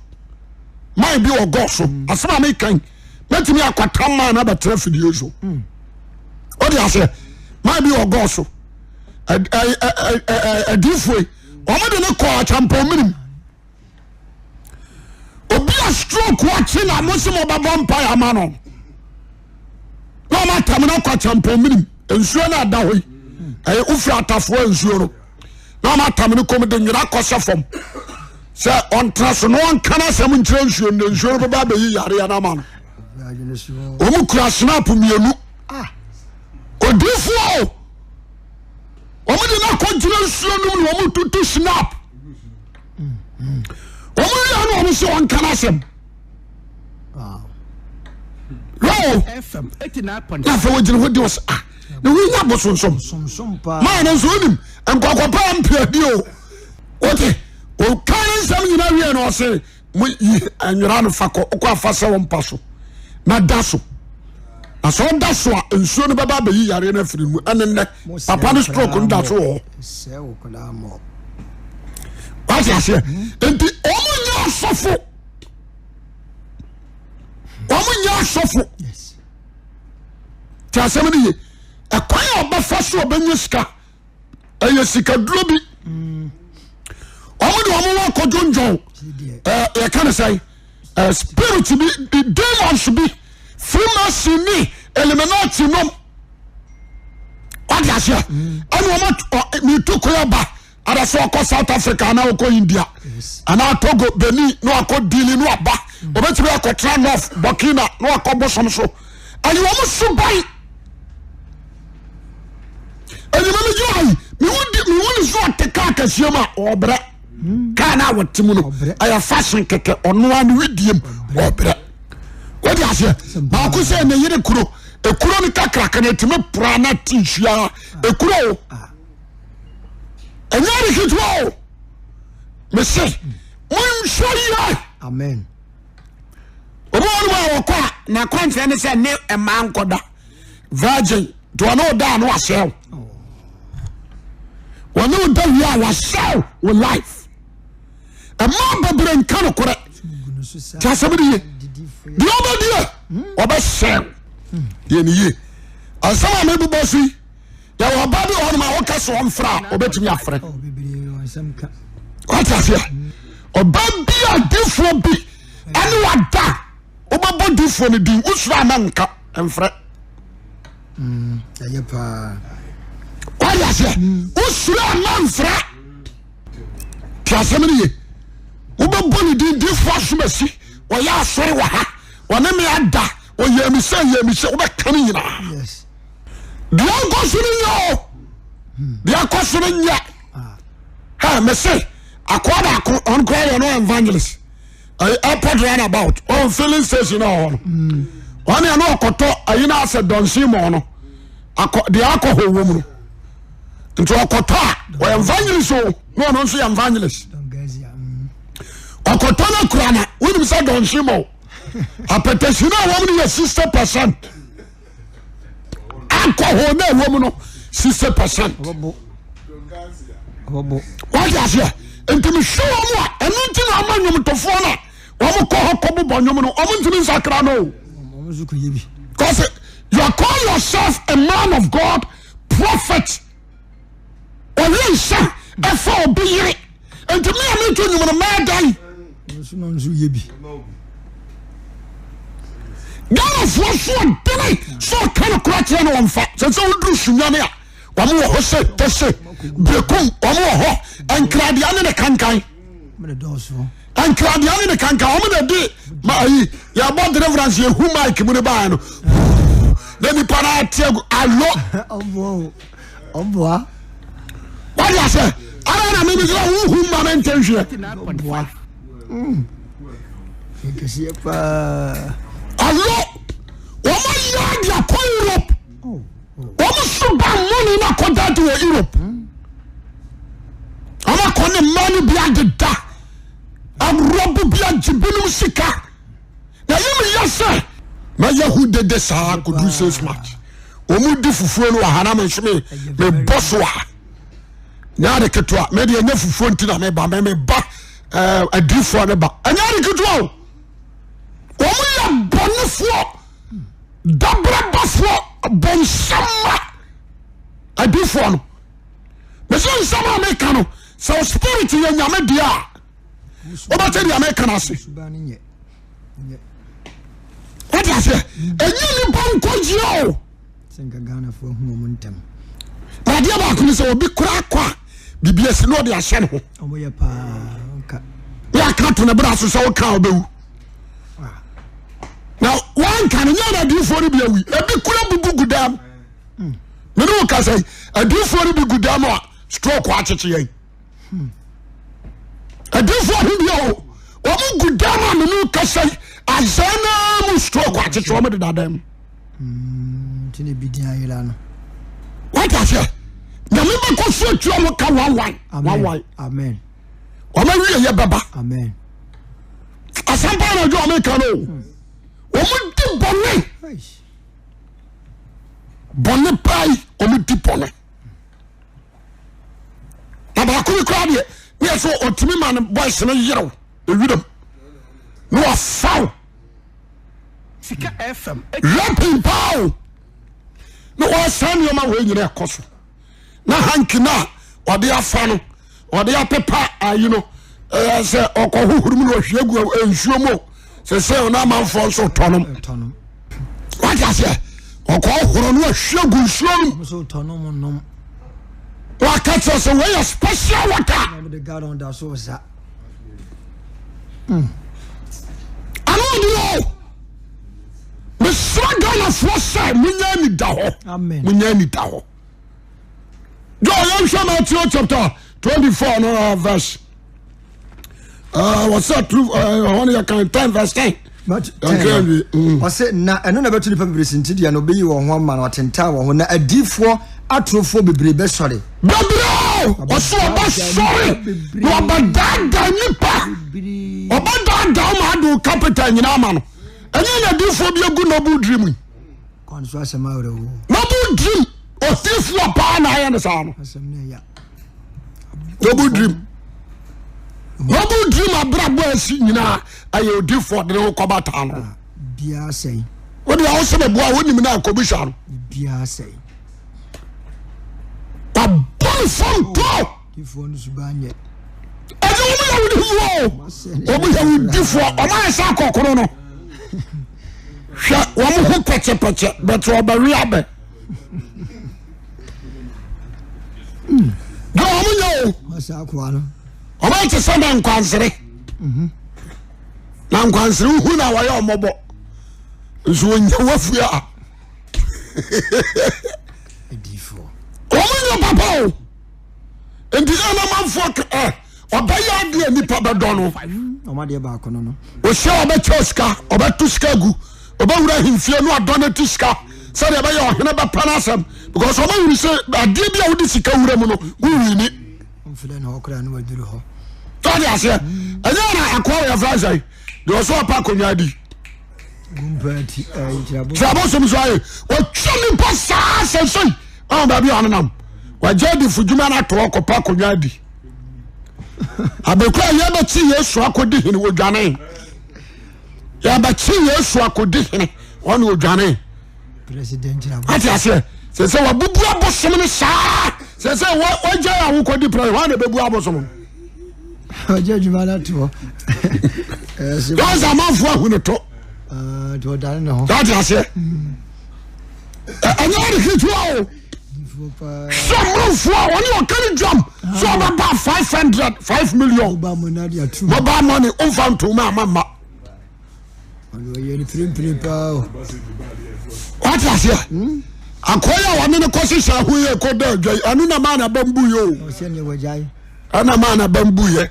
man bi ɔgɔɔ so. Asɛm a meka yi, mɛtumi akɔtam man no abɛtena fidie so. Wode aseɛ, man bi ɔgɔɔ so adiifoɔ yi, wɔn de ne kɔɔ akyampɔn minim. Obi a stroke wakye na mo se mo bɛbɔ mpaeɛ ama no na ɔmo atam no akɔ akyampɔn minim nsuo no ada hɔ yi, ɛyɛ wofiri atafoɔ nsuo no na ɔmo atam no kɔm de nwera kɔhyɛ fam sɛ ɔntena so na ɔnka no asɛm nkyerɛ nsuo no, nsuo no bɛba abɛyi yareɛ no ama no. Wɔn kura snap mmienu, odiifoɔ o, wɔn de no akɔgyina nsuo no mu na wɔn tutu snap. Wɔn wia na wɔn sɛ wɔn ka n'asɛm yoo na afei wɔgyina hɔ di ɔsɛ ah na wɔn nya bosonsom maa no nso onim nkɔkɔpɛ mpia di o. Wote ɔka ne nsɛm nyina wie na ɔse mo yi nwera no fa kɔ ɔkɔ afa sɛ wɔn mpa so na da so, na sɛ ɔda so a nsuo no bɛba abɛyi yareɛ no afiri mu. Ɛne nnɛ papa no stroke no da so wɔ hɔ. Wate aseɛ? Nti wɔn nyɛ asɔfo, wɔn nyɛ asɔfo. Te asɛm no ye. Ɛkwan a ɔbɛfa so ɔbɛnya sika ɛyɛ sikaduro bi. Wɔn de wɔn wɔ akɔdwondwon ɛɛ yɛka ne sɛn ɛɛ spirit bi, demons bi, Freemason ne Illuminati nom. Wate aseɛ? Ɛna wɔn metu kwan aba. Ada sɛ ɔkɔ South Africa anaa ɔkɔ India anaa Togo, Benin na wakɔ dili na waba. Ɔbɛtumi akɔtena North Burkina na wakɔ bosom so. Ɛyɛ wɔn suban. Enyima mi gyina yi, mihu di mihu ne so ɔte kaa kɛseɛ mu a ɔbrɛ. Kaa no a wɔte mu no ɛyɛ fashion kɛkɛ ɔno ara ne widie mu ɔbrɛ. Wode aseɛ baako sɛ ne yere kuro ekuro no kakraka no ɛtumi pra na te nsuo ekuro o. Ɛnyɛ ade ketewa o. Mese monhwɛ yie. Amen. Obi wɔ nom a wɔkɔ a n'akwankyerɛ ne sɛ ne mmaa nkɔda virgin nti ɔne wo da a no wasɛe wo. Wɔne wo da wie a wasɛe wo life. Mmaa bebree nka nokorɛ. Ti asɛm de yie. Deɛ ɔbɛdie ɔbɛsɛe wo. Deɛ ne yie. Asɛm a mebobɔ so yi yɛwɔ ɔba bi wɔ hɔnom a woka sɛ ɔmfrɛ a ɔbɛtumi afrɛ. Wate aseɛ? Ɔba bi a difoɔ bi ɛne wada wobɛbɔ difoɔ no din wosuro ama nka mfrɛ. Wate aseɛ? Wosuro ama mfrɛ. Te asɛm no ye. Wobɛbɔ ne din difoɔ asomasi ɔyɛ asɔre wɔ ha ɔne me ada ɔyɛ me sɛ ɔyɛ me sɛ wobɛka no nyinaa. Deɛ ɔkɔ so no nyɛ o deɛ akɔ so no nyɛ ha mese akoa baako ɔno koraa yɛ no evangelist ɛyɛ airport roundabout ɔn filling station na ɔhɔ no ɔne ɛno ɔkɔtɔ ayi no asɛ dɔnsin mɔ no akɔ deɛ akɔ hɔ wɔ mu no nti ɔkɔtɔ a ɔyɛ evangelist o na ɔno nso yɛ evangelist ɔkɔtɔ no kura na wonim sɛ dɔnsin mɔ apɛtɛsi no a wɔm no yɛ 60 percent alcohol na ɛwɔ mu no 60%. Wọ́n ti aseɛ nti mi hwɛ wɔn a ɛnu nti na ama nnwomtofoɔ no a wɔn kɔ hɔ kɔ bobɔ nnwom no wɔn ntumi nsakra no o. Because you call yourself a man of God prophet ɔyɛ nsa ɛfa obi yere nti mi a mi to nnwom no mɛɛ dan. Ghanafoɔ so ɔdene sɛ ɔka no kora kyerɛ no wɔmfa sɛ sɛ woduru sunyane a wɔn wɔ hɔ sɛ tɛse berekum wɔn wɔ hɔ nkradeɛ ne ne kankan nkradeɛ ne ne kankan wɔn na de ma ayi yɛbɔ deliverance yɛhu mic mu ne baa no na nipa no ate agu alo Ɔboa. Wadi ase. Ara na mímí sɛ wohu mma me nte nhweɛ. Ɔboa. Kɛseɛ paa. Alo wɔn ayɛ adi akɔ Europe. Wɔn so ba mmɔne na akɔ dadi wɔ Europe. Wɔn akɔ ne mmaa no bi adeda. Awurɔbo bi agye binom sika. Na yi mi yɛ sɛ mɛyɛ ho dede saa kodu 6 March. Wɔn di fufuo no wɔ ha na me nso me bɔ so a nyɛ ade ketewa. Me deɛ nyɛ fufuo nti na me ba me me ba ɛɛ adiifoɔ ne ba ɛnyɛ ade ketewa o. Wɔn yɛ bɔnefoɔ dabrɛbafoɔ bɔnsɛmma adiifoɔ no. Mesi nsɛm a meka no sɛ o spirit yɛ nyame deɛ a wobɛte deɛ meka no ase. Wate aseɛ ɛnyɛ nipa nkwagyeɛ o. Na adeɛ baako ne sɛ obi koraa kɔ a biribi asi na ɔde ahyɛ ne ho na waka to ne bra so sɛ woka a wobɛwu na wanka no nyɛ na adiifoɔ no bi awi ebi kura bubu gu dam mene wo ka sɛ adiifoɔ no bi gu dam a stroke akyekye yɛn adiifoɔ ho bi o wɔn gu dam a mene kasa yi azan naa mu stroke akyekye wɔn deda dam. Nti na ebi din ayera no. Wate aseɛ nyame bɛkɔ so atua wɔn ka one one one one. Amen. Wɔn awie yɛ bɛba. Amen. Asɛmpa na adwo wɔn ka no o. Wɔn di bɔne. Bɔne paa yi wɔn di bɔne. Na baako bi koraa deɛ ne yɛ so ɔtumi ma ne boys no yerew ewiram na wafaw rapin paa o na wɔsan nneɛma wɔ nyina ɛkɔ so na hanki no a ɔde afa no ɔde apepa ayi no ɛyɛ sɛ ɔkɔ hohoro mu na ɔhwie gu nsuo mu sɛ sɛ ɔno amanfoɔ nso tɔ nom wate aseɛ ɔkɔ horo no ɔhwie gu nsuo no mu. Waka kyerɛ sɛ wei yɛ special water. Na wɔde gallon da so sa. Ano ɔde o. Mesrɛ Ghanafoɔ sɛ munya ani da hɔ. Amen. Munya ani da hɔ. Jɔ yɛnhwɛ Matthew chapter 24 no uh, verse. Uh, wɔsɛ turu ɛhɔ no yɛ kan 10 verse 10. Ɔsɛ na ɛno na ɛbɛto nipa bebree sintideɛ na ɔbɛyi wɔn ho ama na ɔtentan wɔn ho na adiifoɔ atorofoɔ bebree bɛsɔre. Bebree ɔsɛ ɔbɛsɔre na ɔbɛdaadaa nipa ɔbɛdaadaa ɔma ado capital nyinaa ma no ɛnyɛ na adiifoɔ bi agu noble dream yi. Noble dream odiifoɔ paa na ayɛ no saa no. Noble dream noble dream abrabɔ asi nyinaa ɛyɛ odiifoɔ de ne ho kɔba taa no. Wode a wosɛ bɛboa wonim no akɔbisa no. Wabɔ ne fam to. Ɛnyɛ wɔn yɛ awudifoɔ o. Wɔn yɛ awudifoɔ. Wɔn ayɛ sɛ akɔkoro no. Hwɛ wɔn ho pɛkyɛpɛkyɛ bɛtɛ ɔbɛwe abɛ. Deɛ wɔn nyɛ o. Wɔn ayɛ te sɛ na nkwansere. Na nkwansere hu na wɔyɛ ɔmɔbɔ. Nso wɔnya wafue a. Wɔn nyɛ papa o. Nti yɛ na manfoɔ ɛ ɔbɛyɛ adeɛ nipa bɛdɔ no. Ɔhyɛ ɔbɛkyɛ sika ɔbɛto sika gu ɔbɛwura ahemfie no adɔ no ti sika sɛdeɛ ɛbɛyɛ ɔhene bɛpɛ no asɛm because ɔma wuri sɛ adeɛ bi a wode sika wura mu no wowini. Tɔde aseɛ ɛnyɛ na akoa wɔ yɛfrɛ sɛ deɛ ɔsɛ ɔpa akonnwa adi. Sɛ abosom so ayɛ wɔtwa nipa saa sɛsɛi ɔn baabi a ɔnenam wagya adifo dwuma no ato hɔ kɔpa akonnwa adi abɛkura yɛbɛkye Yesu akɔdi hene wɔdwane yɛbɛkye Yesu akɔdi hene ɔne ɔdwane ate aseɛ sɛ sɛ wabubu abosom no saa sɛ sɛ wagya a wokɔdi prɛ hɔ na ɛbɛbu abosom no ɔgye adwuma no ato hɔ yɛsɛ amanfoɔ ahu no to ate aseɛ ɛnyɛ ade ketewa o sɛ mmorɔfoɔ a ɔne ɔka no dwam sɛ ɔbɛba 500 5 million mobile money ɔmfa ntoma ama mma wate aseɛ akoa yi a wɔne no kɔhyehyɛ ho yɛ kɔda adwa yi ɛno na maa n'abam buyɛ o ɛna maa n'abam buyɛ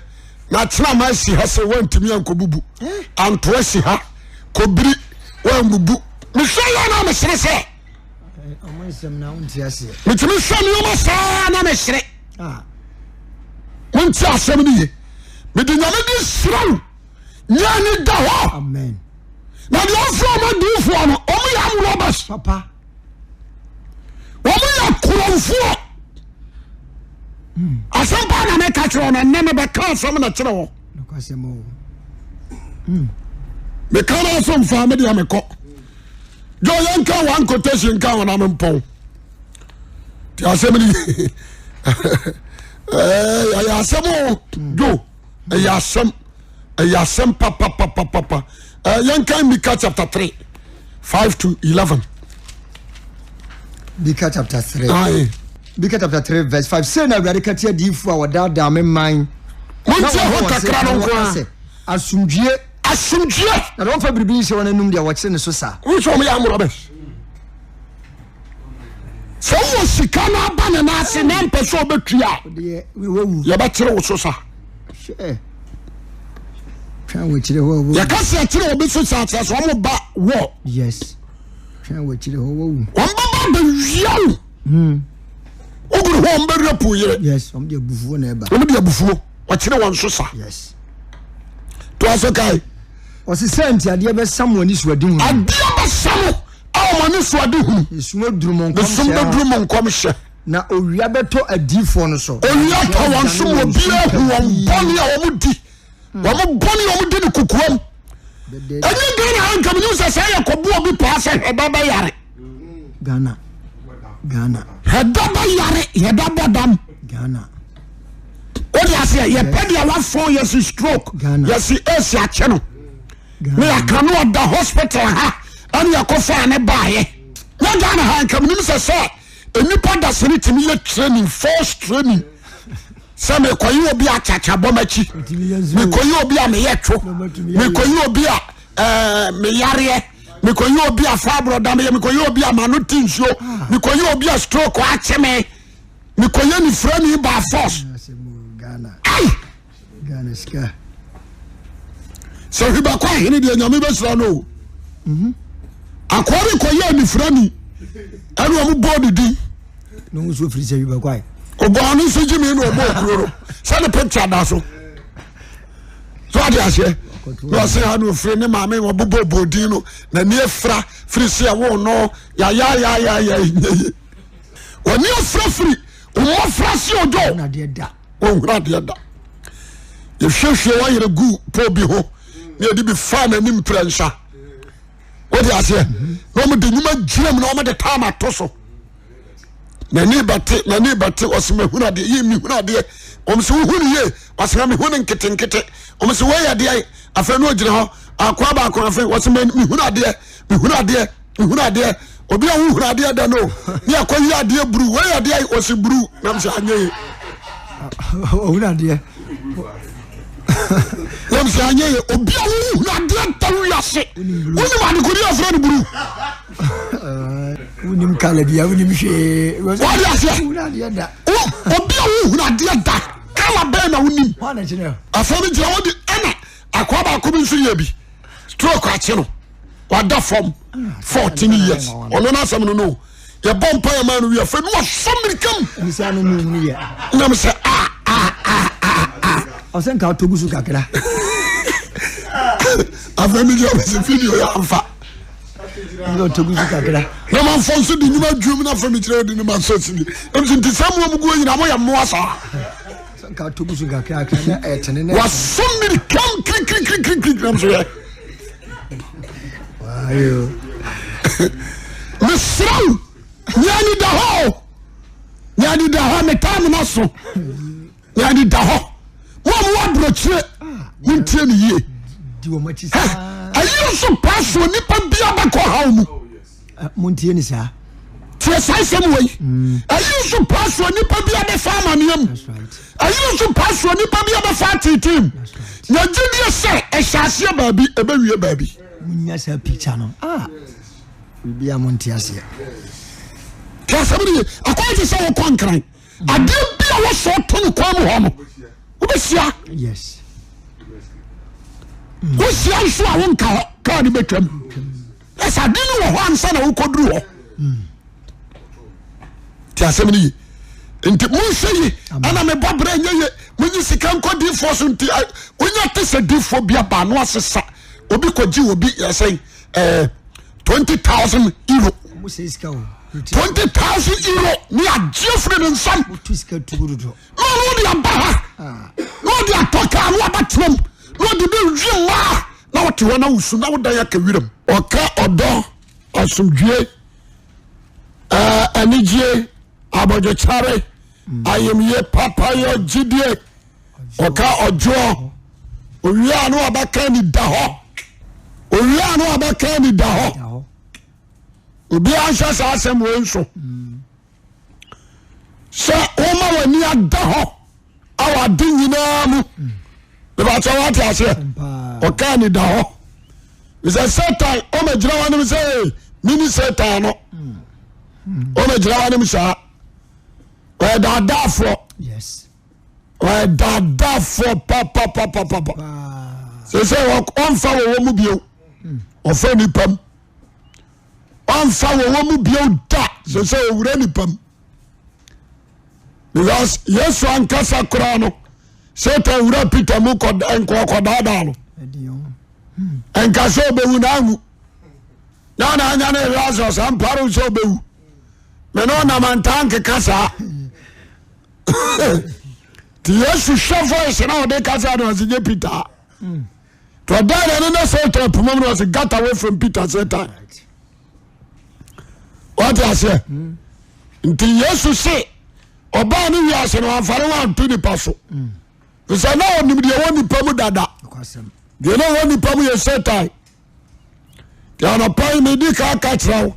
na kyena ma asi ha sɛ woantumi ankɔbubu anto asi ha kɔbiri woambubu mehwɛ yɛ na mesere sɛ metumi hwɛ nneɛma saa na mesere monte asɛm no ye mede nyame de hyira wo nyɛ ani da hɔ na deɛ ɔfrɛ ɔma diifoɔ no ɔmo yɛ amrɔbas wɔn yɛ korɔmfoɔ asɛm paa na meka kyerɛ wɔn ɛnɛ mebɛka asɛm na kyerɛ wɔn meka no aso mfa me deɛ mekɔ dwo yɛnka one quotation nka wɔn ame mpɔn te asɛm no ɛyɛ asɛm o dwo ɛyɛ asɛm ɛyɛ asɛm papapapapa yɛnkan Mika chapter 3 5 to 11 Mika chapter 3 Aye. Mika chapter 3 verse 5 Sei na Awurade ka tia adiyifoɔ a wɔdaadaa me man montie hɔ kakra no nko a asomdwie asomdwie na deɛ wɔmfa biribi nhyɛ wɔn anum deɛ wɔkyere ne so sa wo sɛ wɔn yɛ amorɔbɛ sɛ wowɔ sika no aba ne nan ase na mpɛ sɛ ɔbɛtua a yɛbɛkyere wo so sa yɛka sɛ ɛkyerɛ obi so sa kyerɛ sɛ wɔn ba wɔ wɔn bɛba bɛwia wo hmm. woguru hɔ wɔn bɛwia po yere wɔn de abufuo wɔkyerɛ wɔn so sa toa so kae ɔse sɛ nti adeɛ bɛsa mo ani so adi hunu adeɛ bɛsa mo a wɔn ani so adi hunu esum aduru mo esum nkɔmhyɛ bɛduru mo nkɔmhyɛ Na owia bɛtɔ adiyifoɔ no so. Owia tɔ wɔn so ma obiara hu wɔn bɔne a wɔn di. Wɔn bɔne a wɔn di no kokoam. Ɛnyɛ Ghana ha nka menim sɛ sɛ yɛ kɔbu obi paa sɛ hwɛda bɛyare. Ghana. Ghana. Hwɛda bɛyare, hwɛda bɔ dam. Ghana. Wode aseɛ yɛpɛ deɛ wafɔn yɛsi stroke yɛsi esi akyɛ no. Ne yɛka no ɔda hospital ha ɛne yɛkɔfaa ne baayɛ. Nyɛ Ghana ha nka menim sɛ sɛ. nnipa dasani tumi yɛ training, force training sɛ mekɔyɛ obi a kyakyabɔ m'akyi, mekɔyɛ obi a meyɛ two, mekɔyɛ obi a ɛɛ meyareɛ, mekɔyɛ obi a fibroid da meyɛ, mekɔyɛ obi a m'ano te nsuo, mekɔyɛ obi a stroke akye me, mekɔyɛ nifirani by force. Ai! Sɛ hwibakɔ ahene deɛ Nyame bɛsira no o. Mhm. Akoa bi kɔyɛ anifirani ɛne ɔmo bɔɔ ne din. Na ɔmo nso firi sɛ hwibakɔ ayi. Ɔbɔ ɔno nso gye mi na ɔbɔ okuro no sɛ ne picture da so. So ade aseɛ na ɔsɛ ha na ofiri ne maame ɔbobɔ bɔ din no n'ani afira firi sɛ ɛwɔ no yayayayaya nyɛ yie. Wɔne afira firi mmɔfra se ɔdwo. Wɔnhunu adeɛ da. Yɛhwiehwie wɔn yere gu pole bi ho na yɛde bi faa n'anim prɛnsa. Wode aseɛ na wɔde nnwuma gyina mu na wɔde taama ato so. N'ani bɛte n'ani bɛte ɔsɛ mahunu adeɛ yie mehunu adeɛ wɔn sɛ wohu no yie ɔsɛ na mehu no nketenkete wɔn sɛ wɔyɛ adeɛ afei na ɔgyina hɔ akoa baako afei wɔsɛ mehunu adeɛ mehunu adeɛ mehunu adeɛ obi a wohunu adeɛ da no ne akɔyi adeɛ buru wei adeɛ ɔsi buru nam sɛ anyɛ ye ɔhunu adeɛ nam sɛ anyɛ ye obi a wohunu adeɛ da wiase wonim adekode afrɛ no buru wonim kala bia wonim hwee wode aseɛ obi a wohunu adeɛ da kala bɛn na wonim afei no gyina wode ɛna akoa baako bi nso yɛ bi stroke akye no wada fam 14 years ɔno n'asɛm no no yɛbɔ mpa yɛ maa no wie afei no wasɔ mirika mu nam sɛ a a a a a ɔsɛ nka ɔtɔ gu so kakra afei mi gyina bɛsɛ video yɛ anfa ɔtɔ gu so kakra na ma nfɔ nso de nnwuma adwuma mu na afei mi kyerɛ ɔde ne ma nso si nti nti sɛ mu ɔmu gu nyina mo yɛ mmoa saa Nka to gu so kakrakra na ɛtene na. Waso mirikam kirikirikirikiri nam so yɛ. Mesrɛ wo, nea ani da hɔ o, nea ani da hɔ metaa mena so, nea ani da hɔ. Mo a mowɔ aburokyire, montie ne yie. Ɛyi nso paa so nipa bia bɛkɔ haw mu. Montie ne saa. Tie saa asɛm wei. Ɛyi nso paa so nipa bi abɛfa amaneɛ mu. Ɛyi nso paa so nipa bi abɛfa ateetee mu. Na gyidie sɛ ɛhyɛ aseɛ baabi ɛbɛwie baabi. Munya saa picture no. Ah. Biribi a monte aseɛ. Tie asɛm no ye. Akwan te sɛ wokɔ nkran. Adeɛ bi a wɔsɔ to no kwan mu hɔ no wobɛhyia. Yes. Wohyia nso a wonka hɔ kaa no bɛtwam. Ɛsɛ ade no wɔ hɔ ansa na wokɔduru hɔ. Ti asɛm no ye. Nti monhwɛ ye ɛna mebɔ berɛ nyɛ ye monyi sika nkɔ difoɔ so nti wonya te sɛ difoɔ bi aba no asesa obi kɔgye obi yɛsɛn ɛɛ 20,000 euro 20,000 euro ne agye firi ne nsam na ɔno de aba ha na ɔde atɔ kaa na wabɛtena mu na ɔde bɛwi mmaa na wote hɔ na wosu na wodan aka wiram. Ɔka ɔdɔ, asomdwie, anigye, abɔdwekyɛre, ayamye, papayɔ, gyidie. Ɔka ɔdwoɔ. Owie a na wabɛka anidahɔ. Owie a na wabɛka anidahɔ. Obiara nhyɛ saa asɛm wei nso. Sɛ woma w'ani ada hɔ. awɔ ade nyinaa mu mebakyɛ wate aseɛ ɔkaa ni da hɔ sɛ satan ɔma gyina hɔ anom sɛ mini satan no ɔma gyina hɔ anom saa ɔyɛ daadaafoɔ ɔyɛ daadaafoɔ papapapapa sɛ sɛ ɔmfa wɔwɔ mu bio ɔfa nipa mu ɔmfa wɔwɔ mu bio da sɛ sɛ ɔwura nipa mu because yesu ankasa koraa no satan wura peter mu nkɔkɔdaadaa no nka sɛ ɔbɛwu na anwu na na anya ne lazarus ampare sɛ ɔbɛwu mene ɔnam antaa nkeka saa nti yesu hwɛ voice na ɔde kasa na ɔse nye peter nti ɔdaa n'ani na satan poma mu na ɔse get away from peter satan wate aseɛ nti yesu se ɔbaa ne wiase no wamfa ne wanto nipa so sɛ na ɔnim deɛ ɛwɔ nipa mu dada deɛ na ɛwɔ nipa mu yɛ satan deɛ anɔpa yi medi ka ka kyerɛ wo.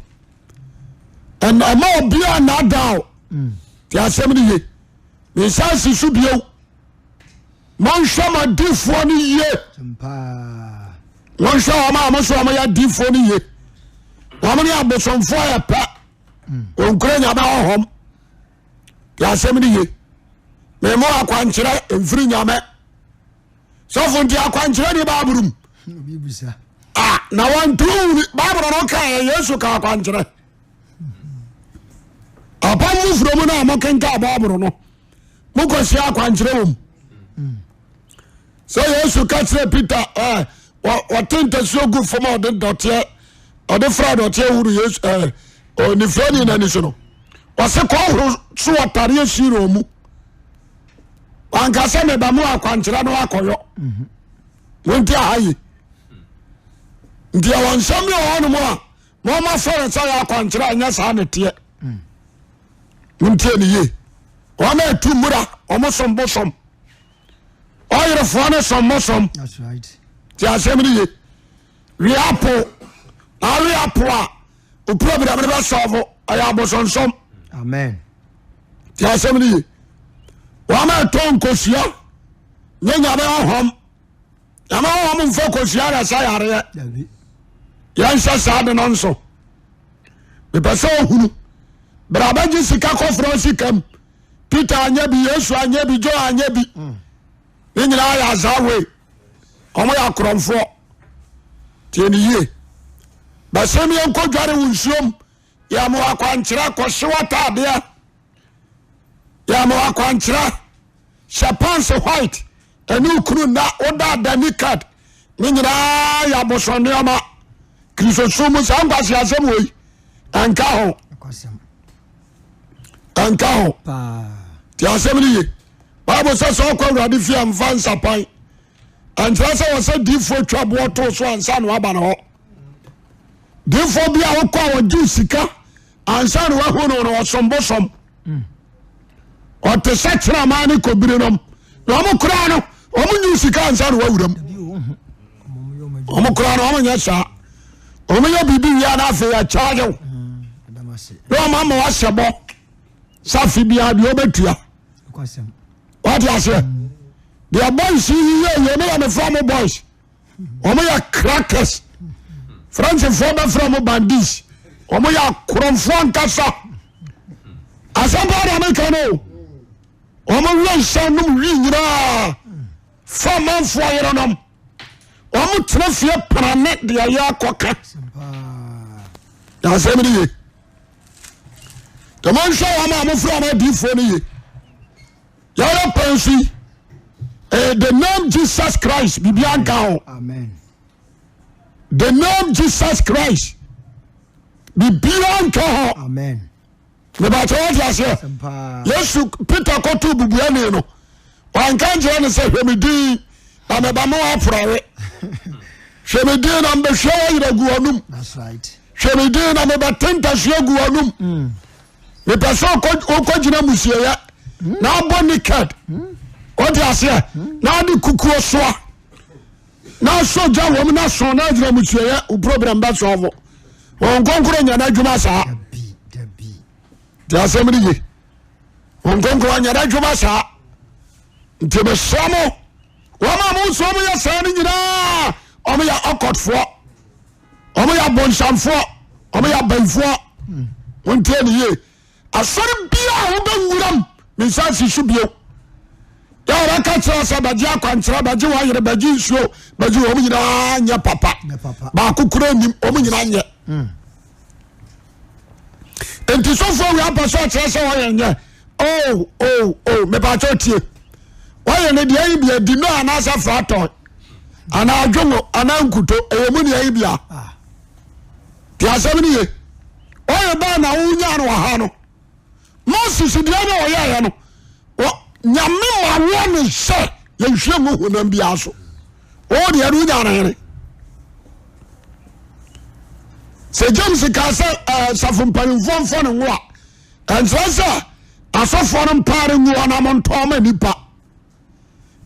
Ɛma obiara nnaadaa o. Te asɛm no ye. Mensan si so bio. Monhwɛ mo adifoɔ no yie. Monhwɛ wɔn a wɔn so wɔn yɛ adifoɔ no yie. Wɔn ne abosomfoɔ yɛ pɛ. Wɔnkura nyame honhom. Te asɛm no ye. Memo akwankyerɛ mfiri nyame. Sɔfo nti akwankyerɛ ni Bible mu. Ah, na wɔntu wuni Bible no ka yɛ Yesu ka akwankyerɛ. Apam foforɔ mu no a mokenka Bible no mokɔhyia akwankyerɛ wɔ mu. Sɛ Yesu ka kyerɛ Peter ɛ ɔte ntasuo gu fam a ɔde dɔteɛ ɔde fra dɔteɛ huru Yesu ɛ onifirani n'ani so no ɔse kɔhoro so ɔtareɛ Siloa mu. Wanka sɛ meba mu akwankyerɛ no akɔyɔ. Wonti aha yi. Nti ɛwɔ nsɛm bi wɔ hɔnom a na wɔn afɛre sɛ yɛ akwankyerɛ a nyɛ saa na ɛteɛ. Wontie ne yie. Wɔn a ɛtu mmura wɔn som bosom. Ɔyerefoɔ no som bosom. Ti asɛm no ye. Wia apo na awe apo a opura bi dɛm no bɛ sɔɔfo ɛyɛ abosonsom. Amen. Ti asɛm no ye. Wɔn a ɛtɔ nkosua nyɛ nyame ɔhɔm. Nyame ɔhɔm mfa kosua na ɛsɛ yareɛ. Yɛnhyɛ saa de no nso. Mepɛ sɛ ohunu. Bra bɛgye sika kɔfrɛ sika mu. Peter anyɛ bi, Yesu anyɛ bi, John anyɛ bi. Ne nyinaa yɛ azaa wei. Wɔn yɛ akorɔmfoɔ. Tie ne yie. Bɛsɛm yɛn kɔ dware wo nsuom. Yɛ mo akwankyerɛ kɔhyew ataadeɛ. Yɛ mo akwankyerɛ hyɛ pants white ɛne okunu nna woda ada naked ne nyinaa yɛ abosɔ nneɛma. Kristosom mu saa nkwasi asɛm wei ɛnka ho. Ɛnka ho. Tie asɛm no ye. Bible sɛ sɛ ɔkɔ awurade fie a mfa nsapan. Ɛnkyerɛ sɛ wɔ sɛ diifoɔ twa boɔ too so ansa na waba ne hɔ. Diifoɔ bi a wokɔ a wɔgye sika ansa na wahu no no ɔsom bosom. Ɔte sɛ kyerɛmaa ne kɔbiri nom na wɔn koraa no wɔn nyi sika ansa na wawura mu. Wɔn koraa no wɔn nyɛ saa. Wɔn yɛ biribi wia na afei ɛkyaagye wo. Na wɔn ama wahyɛ bɔ sɛ afe biara deɛ ɔbɛtua. Wate aseɛ? Deɛ boys yi yɛ yɛ ne yɛ mefra mo boys. Wɔn yɛ crackers. Frenchfoɔ bɛfrɛ mo bandits. Wɔn yɛ akorɔmfoɔ ankasa. Asɛm paa na meka no o. Wɔn wia nsa nom wi nyinaa fa amanfoɔ yerenom. Wɔn tena fie prane deɛ yɛ akɔka. Asɛm no ye. Tɛmɔ nhwɛ wɔn a wɔfrɛ wɔn adiifoɔ no ye. Yɛyɛ pɛn so yi. Eh, the name Jesus Christ biribi anka ho. Amen. The name Jesus Christ biribiara nka ho. Amen. Mebakyɛ wate aseɛ. Yesu Peter kɔto bubuani no wanka nkyerɛ no sɛ hwɛ me din na meba me waporawe. Hwɛ me din na mebɛhwɛ wayerɛ gu w'anum. Hwɛ me din na mebɛte ntasua gu w'anum. Mm. Mepɛ sɛ wokɔgyina musieɛ na abɔ naked. Wote aseɛ na ade kukuo soa na asɔ gya wɔm na sɔn na agyina musieɛ wo problem bɛ sɔɔfo. Wɔn nkonkoro nyɛ n'adwuma saa. Te asɛm no ye. Wɔn nkonkoro nyɛ n'adwuma saa. Nti mesrɛ mo wɔn a mo nso wɔn yɛ saa no nyinaa wɔn yɛ ɔkɔtfoɔ. Wɔn yɛ abonsamfoɔ, wɔn yɛ abayifoɔ. Wɔn tie ne yie. Asɔre biara a wobɛwuram ne nsa si so bio. Yɛ wɔbɛka kyerɛ sɛ bɛgye akwankyerɛ, bɛgye wɔn yere, bɛgye nsuo, bɛgye wɔn nyinaa nyɛ papa. Baako kura nim, wɔn nyinaa nyɛ. Hmm. Nti sɔfoɔ wei apɛ sɛ ɔkyerɛ sɛ wɔyɛ nyɛ. Oh, oh, oh, mepaakyɛ tie. Wɔyɛ ne deɛ yi bia di no anaasɛ fratɔn. Anaa adwongo anaa nkuto ɛyɛ mu nea yi bia. Ah. Te asɛm no ye. Ɔyɛ bɛɛ na wonya no wɔ ha no. Moses deɛ na ɔyɛeɛ no, nyame ma wɔ ne sɛ yɛnhwie ngu honam biara so. Ɔwɔ deɛ no wonya no hene. Sɛ James kaa sɛ eh, safo mpanimfoɔ mfa ne ngo a, ɛnkyerɛ sɛ asɔfoɔ no mpaare ngu hɔ na montɔn ma nipa.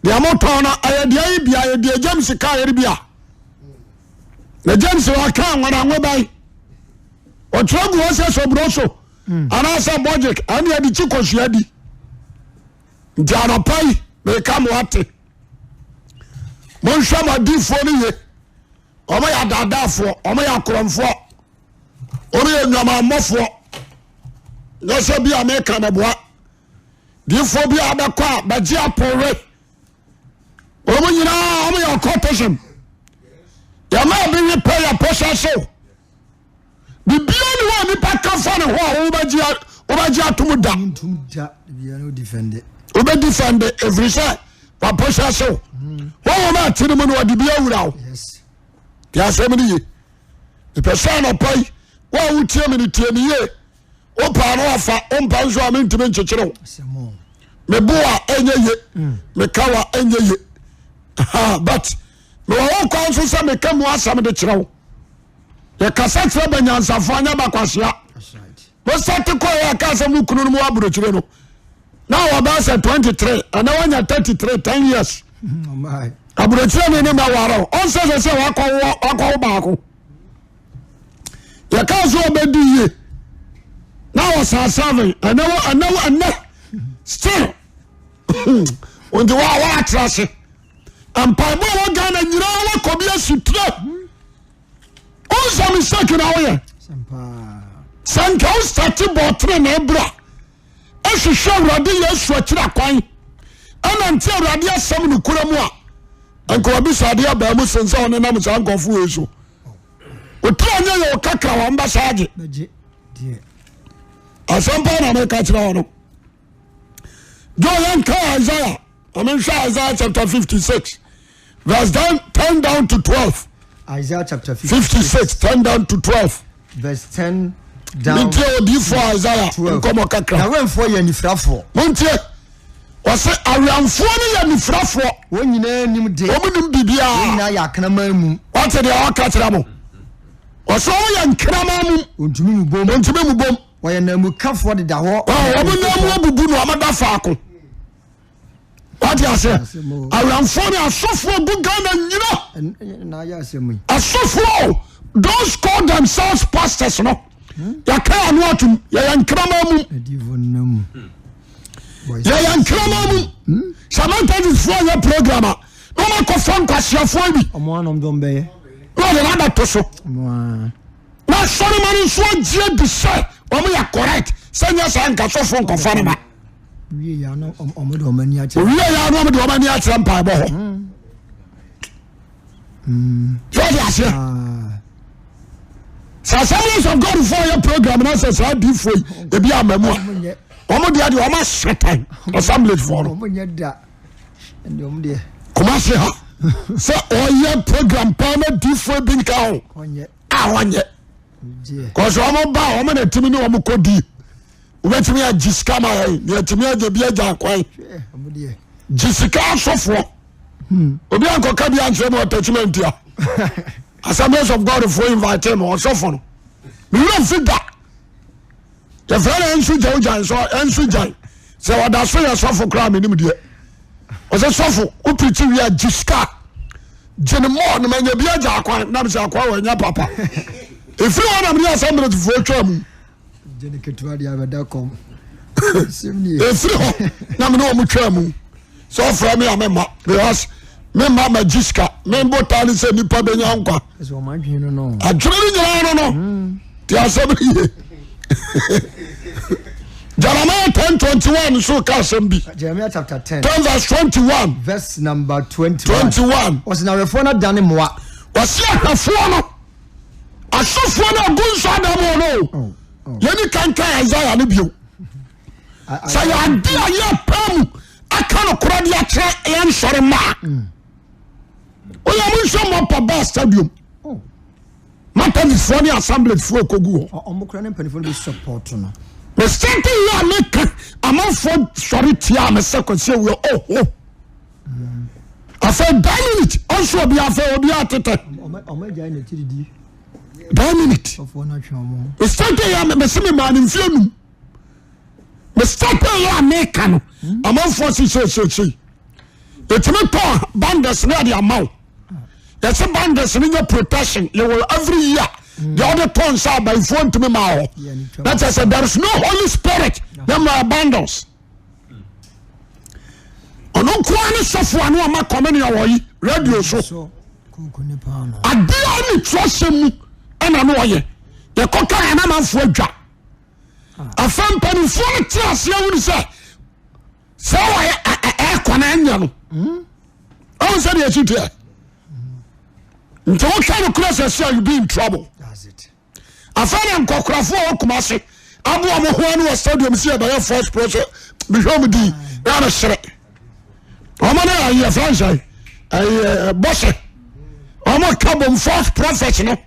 Deɛ motɔn no ɛyɛ deɛ yi bia yɛ deɛ James kaa yɛ bi a. Na James ɔka nwananwo bɛn. Ɔtwerɛ gu hɔ sɛ sobrɔ so. anaasɛ bɔgyek ɛne yɛde kyi kosua di. Nti anɔpa yi meka mo ate. Monhwɛ mo adiifoɔ no ye. Wɔn yɛ adaadaafoɔ, wɔn yɛ akorɔmfoɔ, wɔn yɛ nnwamammɔfoɔ. Nyɛ sɛ bi a meka mɛboa. Diifoɔ bi a bɛkɔ a bɛgye apɔwe. Wɔn nyinaa wɔn yɛ occultism. Yɛma bi we pɛ yɛ pɔsɛsew. Biribiara ni hɔ a nipa ka fa ne ho a wobɛgye atom da. Wobɛdifɛnde ɛfiri sɛ wapɔsɛsew. Wɔn wɔn a te ne mu no wɔde bi awura wo. Te asɛm no ye. Mepɛ sɛ anɔpa yi wo a wotie me no tie me yie. Wopaa no wafa wompa nso a mentumi nkyekyere wo. Mebo a ɛnyɛ ye. Meka wa ɛnyɛ ye. But mewɔ wo kwan so sɛ meka mu asɛm de kyerɛ wo. Yɛkasa kyerɛ banyansafoɔ anyɛ bakwasea. Mosate kɔɛ a kaa sɛ mo kunu no mu aburokyire no na wɔbɛyɛ sɛ 23 ɛnɛ wanya 33 10 years. Aburokyire ne ne mɛware o ɔnsɛ sɛ sɛ wakɔwo baako. Yɛka sɛ ɔbɛdi yie na wɔsaa 7 ɛnɛ ɛnɛ ɛnɛ still nti wa wɔatra ase mpaebɔ a wɔ Ghana nyinaa wakɔ bi asutire wonsa mistake na woyɛ sɛ nka wo starte bɔɔtere na ɛbra ɛhwehwɛ awurade Yesu akyiri akwan ɛna nti awurade asɛm no kura mu a nka wabisa adeɛ abaa mu sen sɛ ɔne nam saa nkɔfo wei so otiri anyɛ yɛ ɔkakra wɔn bɛsa agye asɛm paa na meka kyerɛ wɔ no Joe yɛnka Isaiah ɔmenhwɛ Isaiah chapter 56 verse 10 down to 12. Isaiah chapter 56 10 down to 12. Verse 10 down. Montie odiyifoɔ Isaiah nkɔmɔ kakra. Na awɛmfoɔ yɛ anifirafoɔ. Montie. Wɔsɛ awɛmfoɔ no yɛ anifirafoɔ. Wɔn nyinaa nim de. Wɔn nim biribiara. Wɔn nyinaa yɛ akraman mum. Wɔte deɛ ɔka kyerɛ mo. Wɔsɛ wɔn yɛ nkraman mum. Wɔntumi mu bom. Wɔntumi mu bom. Wɔyɛ nanmukafoɔ deda hɔ. Wɔn nan mu abubu na wɔn da faako. Wate aseɛ? Awɛmfoɔ ne asɔfoɔ gu Ghana nyina. Asɔfoɔ those call themselves pastors no yɛka ano atum yɛyɛ nkraman mum. Yɛyɛ nkraman mum. Sɛ Methodistfoɔ yɛ program a na wɔn akɔfa nkwaseafoɔ bi na wɔde no abɛto so. Na asɔrema no nso agye adi sɛ wɔn yɛ correct sɛ nyɛ saa nka sɔfoɔ nkɔfa no ma. Owie yɛ ano wɔn de wɔn ani akyerɛ. Owie yɛ ano wɔn de wɔn ani akyerɛ mpaebɔ hɔ. Sɛ ɔde aseɛ. Sɛ Assemblies of God fo yɛ program na sɛ saa diifo yi ebi ama mu a wɔn deɛ deɛ wɔn ahyɛ tan Assemblies fo no. Kumasi ha sɛ ɔyɛ program paa na diifo bi nka ho a wɔnyɛ. Kɔsɛ wɔn ba wɔn na timi ne wɔn kɔ di. Wobɛtumi agye sika ma yɛn na yɛtumi agye bi agya kwan. Gye sika asɔfoɔ. Obi ankɔka bi ankyerɛ mu ɔtɛkyima ntia. Assemblies of God foɔ invite me ɔsɔfo no. Mewura mfi da. Yɛfrɛ no ɛnso gya ogya nso ɛnso gya. Sɛ ɔda so yɛ sɔfo koraa menim deɛ. Ɔsɛ sɔfo wopirikyi wie a gye sika. Gye ne mɔɔ no manya bi agya kwan nam sɛ akwa wɔ ɛnyɛ papa. Ɛfiri hɔ na mene Assemblies foɔ twaa mu. Ɛfiri hɔ na mene wɔn twaa mu sɛ ɔfrɛ me a memma because memma magye sika membo taa ne sɛ nnipa bɛnya nkwa adwene no nyinaa no no te asɛm no ye. Jeremiah 10 21 nso ka asɛm bi. Jeremiah chapter 10. 10 verse 21. Verse number 21. 21. Ɔsɛ na awɛfoɔ no adane mmoa. Ɔsɛ ahwɛfoɔ no. Asɔfoɔ no agu nsɔ adam hɔ no oh, oh. Yɛni kankan Isaiah no bio. Sɛ yɛ ade a yɛpɛ mu aka no korɔ de akyerɛ yɛn nsɔre mmaa. Woyɛ mo nhwɛ mɔpa baa stadium. Oh. Methodistfoɔ ne Assemblyfoɔ kɔgu hɔ. Ɔmo kura ne mpanimfoɔ no bi support no. Mesɛnte yɛ a meka amanfoɔ sɔre tia me sɛ Kwasi Awuah oh oh. Afei that minute ɔnso obi afei obi atetɛ. That minute. Mesɛnte yɛ a mese me maa ne mfie num. Mesɛnte yɛ a meka no amanfoɔ se seesei. Yɛtumi tɔ banders ne ade ama wo. Yɛsɛ banders no nyɛ protection yɛwɔ every year. Deɛ ɔde tɔ nsa abayifoɔ ntumi maa hɔ. Na kyerɛ sɛ there is no Holy Spirit na mmara abundance. Ɔno nkoa ne sɔfo ano ɔma kɔmene ɔwɔ yi radio so. Adeɛ ne twerɛsɛm mu ɛna no ɔyɛ. Yɛkɔ kaa anamanfoɔ adwa. Afei mpanimfoɔ no te aseɛ wuni sɛ sɛ wɔyɛ ɛɛkɔ no ɛnyɛ no. Ɔhu sɛ deɛ ɛsi teɛ. Nti wohwɛ no kora sɛ sɛ you be in trouble. Afei na nkɔkorafoɔ a wɔkuma ase aboa mo ho ano wɔ stadium sɛ yɛbɛyɛ first process mehwɛ ɔmo din na mesere ɔmo ne ayɛ fɛn sɛ ɛyɛ bɔsɛ ɔmo ka bom false prophet no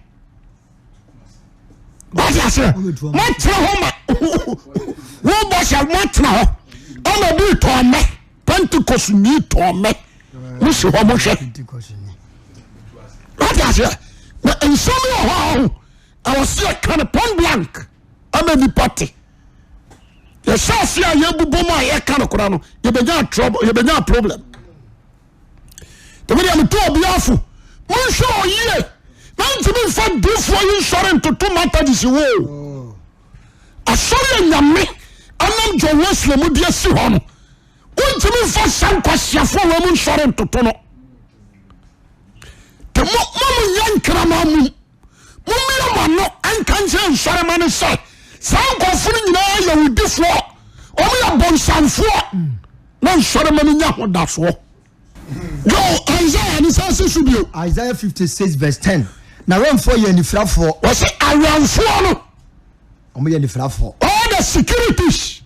wate aseɛ moatena hɔ ma wo bɔsɛ moatena hɔ ama bi tɔn mɛ Pentecost ni tɔn mɛ mo si hɔ mo hwɛ wate aseɛ na nsɛm wɔ hɔ a ho ɛwɔ sɛ yɛka no point blank ama nipa te yɛhyɛ ase a yɛbobɔ mu a yɛka no kora no yɛbɛnya trouble yɛbɛnya problem tɛmɛ deɛ meto obiara fo monhwɛ ɔyie na ntumi nfa difoɔ yi nsɔre ntoto Methodist wo asɔre anyame ɛnam John Wesley mu de asi hɔ no wontumi nfa sa nkwasiafoɔ wɔ mu nsɔre ntoto no te mo mo mo nyɛ nkraman mu mommia mo ano nka nkyerɛ nsɔrema no sɛ saa nkurɔfo no nyinaa yɛ awudifoɔ, wɔn yɛ bɔnsamfoɔ na nsɔrema no nya ho dasoɔ. Yo, Isaiah ne sɛ si so bio. Isaiah 56 verse 10. Na awɛmfoɔ yɛ anifirafoɔ. Wɔsi awɛmfoɔ no. Wɔn yɛ anifirafoɔ. All the securities.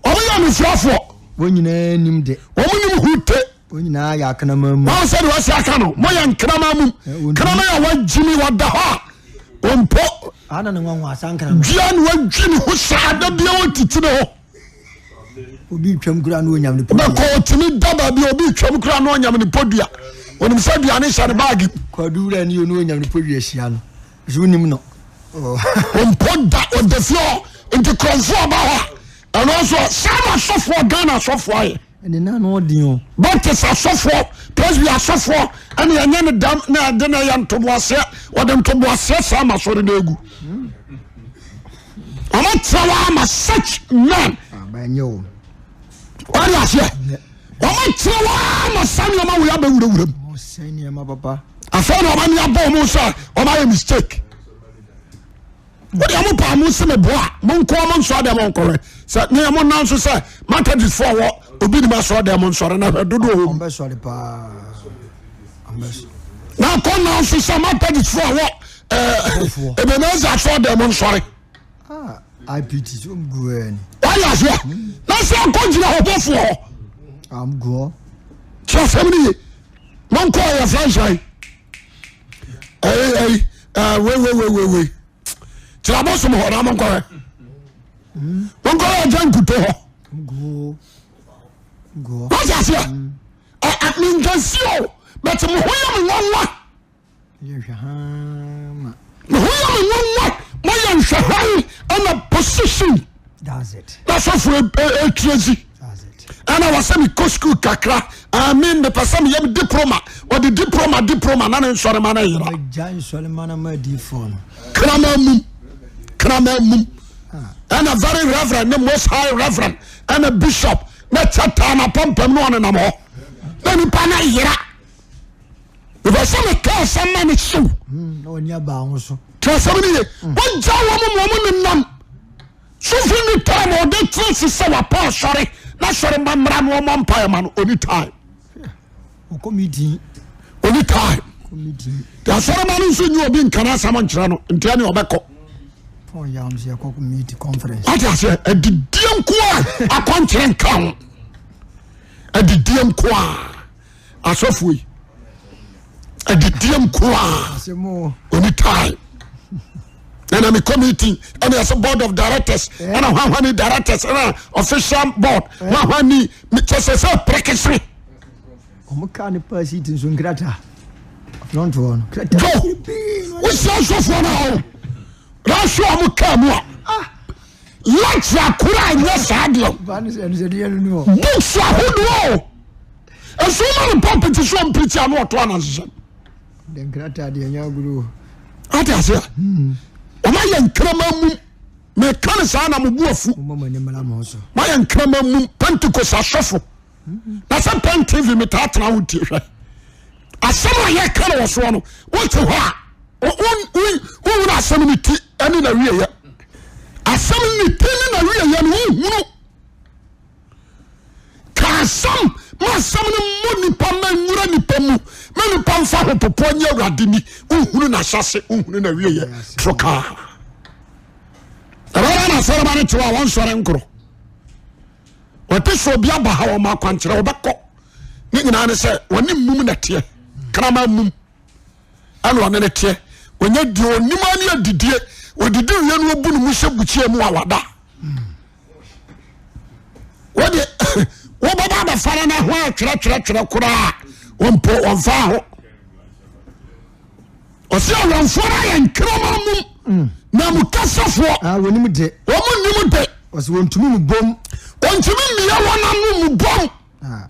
Wɔn yɛ anifirafoɔ. Wɔn nyinaa nim de. Wɔn nim hu te. Wɔn nyinaa yɛ akraman mu. Wɔn sɛ deɛ wɔsi aka no, mo yɛ nkraman mu. Kraman a wagyimi wɔda hɔ a, ɔmpo. Ana ne nwanwa asa nkraman. Dua na wadwi ne ho saa da bia wɔtiti ne ho. Obi twam kura na onyam ne podua. Bɛkɔ otumi da baabi obi twam kura na onyam ne podua. Onim sɛ aduane hyɛ ne baagi. Kwadu wura ni onu onyam ne podua hyia no. So wonim no. Ɔmpo da ɔda fie hɔ nti kurɔmfoɔ ɔba hɔ a ɛno nso saa na asɔfoɔ Ghana asɔfoɔ ayɛ. Ɛne na ano ɔden o. Baptist asɔfoɔ, Presby asɔfoɔ ɛne ɛnyɛ ne dam na ɛde na ɛyɛ ntoboaseɛ wɔde ntoboaseɛ saa ma asɔre no egu. Wɔn tena hɔ ama such men. Wɔde aseɛ wɔn tena hɔ ama saa nneɛma wɔ yɛ abɛwurawura mu. Afei na wɔn ani abɔ wɔn sɛ wɔn ayɛ mistake. Wọ́n yà mo pa mo se mi boa mo nkɔ mo nsɔ dɛm nkɔhwɛ sɛ ne yɛ mo nan so sɛ Methodist fo wɔ obi ni ma sɔ dɛm nsɔre na hwɛ dodo wɔ mu. Na akɔ nan so sɛ Methodist fo wɔ ɛɛ Ebenezer sɔ dɛm nsɔre. IPT so gu ɛ ni. Wọ́n yà aseɛ na sɛ akɔ gyina hɔ bɔfoɔ hɔ. Kyerɛ sɛm ni ye mo nkɔ yɛ fɛn ɛyi ɛyi ɛɛ weiweiweiwei kyerɛ abosom hɔ na monkɔhwɛ monkɔhwɛ agya nkuto hɔ wọ́n aseɛ ɛ ɛ menkasi o bɛtɛ mo ho yɛ mo nwanwa mo ho yɛ mo nwanwa mo yɛ nhwɛhan ɛna position na sɔfo etirezi. Ɛna wɔ sɛ mekɔ sukuu kakra me mepɛ sɛ meyɛ diploma wɔde diploma diploma na ne nsɔrema no yera krama mum krama mum ɛna very reverend ne most high reverend ɛna bishop na kyɛ taa na pampam ne ɔnenam hɔ na nipa no yera mepɛ sɛ meka asɛm ma ne hyew kyerɛ sɛm no ye wogya wɔ mo ma ɔmo nenam Sɔfo ni time ɔde tena ase sɛ wapa asɔre na asɔre ma mmara no ɔmɔ mpaeɛ ma no ɔni time. Ɔkɔ meeting. Ɔni time. Te asɔre ma no nso nyi obi nka n'asɛm nkyerɛ no nti ɛne ɔbɛkɔ. Wate aseɛ adidie nko a akɔnkyerɛ nka ho adidie nko a. asɔfoɔ yi adidie nko a ɔni time ɛna me committee ɛna yɛsɛ board of directors ɛna hwahwa ni directors ɛna official board hwahwa ni kyɛ sɛ sɛ prekese. Wɔn kaa ne paa seat nso nkrataa front hɔ no krataa. Jo wosi asɔfoɔ no ahɔ n'ahwɛ wɔn kaa mu a lecture akora anyɛ saa deɛ books ahodoɔ o. Nso woma no pulpit so ɔmpirikyi a na ɔto anansesɛm. De nkrataa deɛ ɛnyɛ agorɔ. Ate aseɛ? Wɔn ayɛ nkrama mum. Meka ne saa na mo bu afu. Moayɛ nkrama mum Pentecost asɔfo. Na sɛ Pen TV metaa tena wo tie hwɛ. Asɛm a yɛka no wɔ soɔ no, wote hɔ a wohunu asɛm no ti ne na wieɛ. Asɛm ne ti ne na wieɛ no wohunu. Ka asɛm ma asɛm no mmɔ nipa ma nwura nipa mu ma nipa nfa ahopopoɔ nyɛ awurade ni. Wohunu n'ahyɛse, wohunu n'awieɛ. Toro kaa. Ɛbɛyɛ na asɔreba no tew a wɔnsɔre nkoro. Wɔte sɛ obi aba ha wɔn akwankyerɛ wɔbɛkɔ. Ne nyinaa ne sɛ wɔne mum na teɛ. Kraman mum. Ɛna ɔne ne teɛ. Wɔnyɛ deɛ onim ani adidie. Wɔdidi wie no wɔbu ne mu sɛ bukyia mu a wada. Wode wobɛba abɛfa no na ho atwerɛtwerɛtwerɛ koraa wɔmpo wɔmfa ho. Ɔsɛ awɛmfoɔ no ayɛ nkrama mum mm. na mu kasafoɔ. Ah, wɔnim de. Wɔn nim de. Ɔsɛ wɔntumi mu bom. Wɔntumi mmea wɔn ano mu bom. Ah.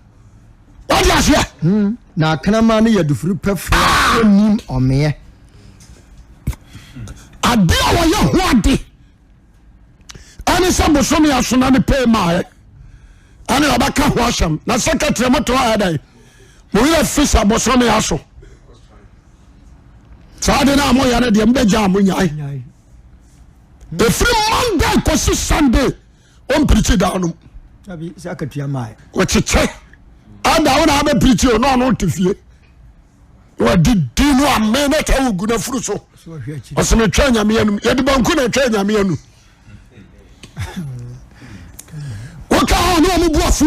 Wɔde aseɛ. Hmm. Na akraman no yɛ dufuru pɛfoɔ a ah. wɔnim ɔmeɛ. Ade a wɔyɛ ho ade. Ɛne sɛ bosome asona ne pay maaɛ ɛne ɔbɛka ho asɛm na secretary mo to ayɛ dɛn mo werɛ fi sɛ bosome aso saa de no a moyɛ no deɛ mobɛgya a monyae ɛfiri Monday kɔsi Sunday ɔmpirikyi daa nom wɔkyekyɛ ada wo na abɛpirikyi o na ɔno te fie wɔdidi no ame na ta wogu no afuru so ɔsɛ metwa nyame anum yɛde banku na ɛtwa nyame anum woka hɔ ne ɔmo bu afu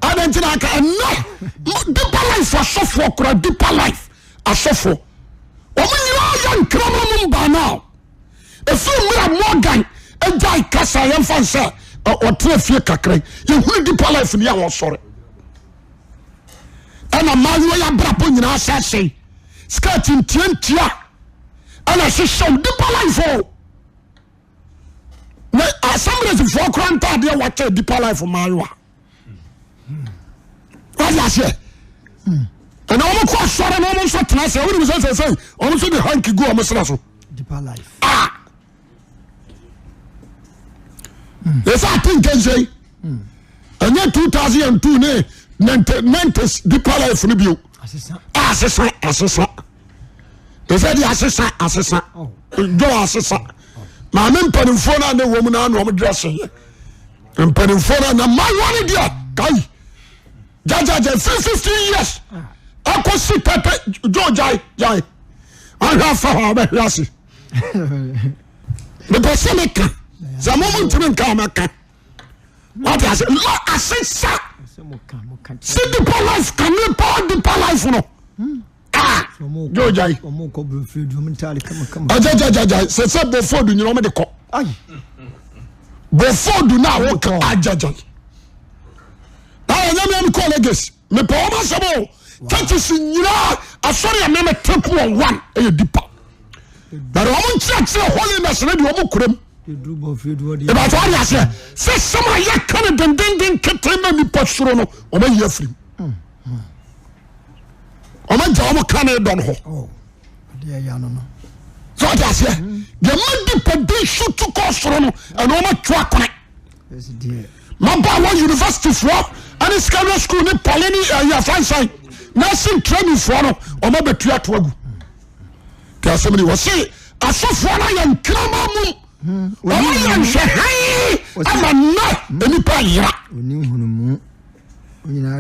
adɛn nti na aka ɛnɛ deeper life asɔfoɔ kora deeper life asɔfoɔ wɔn nyinaa yɛ nkrama mu by now ɛfiri mmerɛ Morgan agyae kasa yɛmfa nsɛ ɔtena fie kakra yɛhunu deeper life ni a wɔsɔre ɛna mmaayewa yi abrabɔ nyinaa asɛesɛe skirt ntiantia ɛna ɛhyehyɛ wo deeper life o na assembliesfoɔ kora ntaadeɛ wakyɛ deeper life mmaayewa wade aseɛ ɛna wɔn kɔ asɔre na wɔn nso tena ase wɔn nim sɛ sɛ sɛ wɔn nso de hanky gu wɔn sra so ah yɛsɛ ate nkɛnsɛ yi ɛnyɛ 2002 ne 90s deeper life no bio asesa asesa yɛsɛ de asesa asesa dɔ asesa maame mpanimfoɔ no a ne wɔ mu no ano wɔn dress yɛ mpanimfoɔ no na mmayewa no deɛ kai gyagyagya firi 15 years akɔsi tɛtɛ dwo gyae gyae ahwɛ afa hɔ a wobɛhwe ase mepɛ sɛ meka sɛ mo mo ntumi nka a mɛka wate ase lɔ asesa si deeper life kane paa deeper life no ah dwo gyae agyagyagyagya sɛ sɛ bɔfo du nyina ɔmo de kɔ bɔfo du no a woka agyagya na ɛnyɛ me mekɔ Lagos mepɛ wɔn asɛm o churches nyinaa asɔre a mɛmɛ take wɔn one ɛyɛ deeper but wɔn nkyerɛkyerɛ holiness ne deɛ wɔn kura mu ìbàtɔ ɔde aseɛ sɛ sɛm a yɛka no dendenden kete ma nipa soro no wɔn ayi afiri mu wɔn agya wɔn ka ne dɔn hɔ sɛ ɔde aseɛ deɛ ma nipa di su tu kɔ soro no ɛna wɔn atu akone. Mmabaawa university foɔ ɛne secondary school ne poly ne ɛyɛ afansan nursing training foɔ no wɔn abɛtu ato agu. Te asɛm ni wɔsi asɔfoɔ no ayɛ nkrama mum wɔn ayɛ nhwɛhan ama nnɛ nipa yera.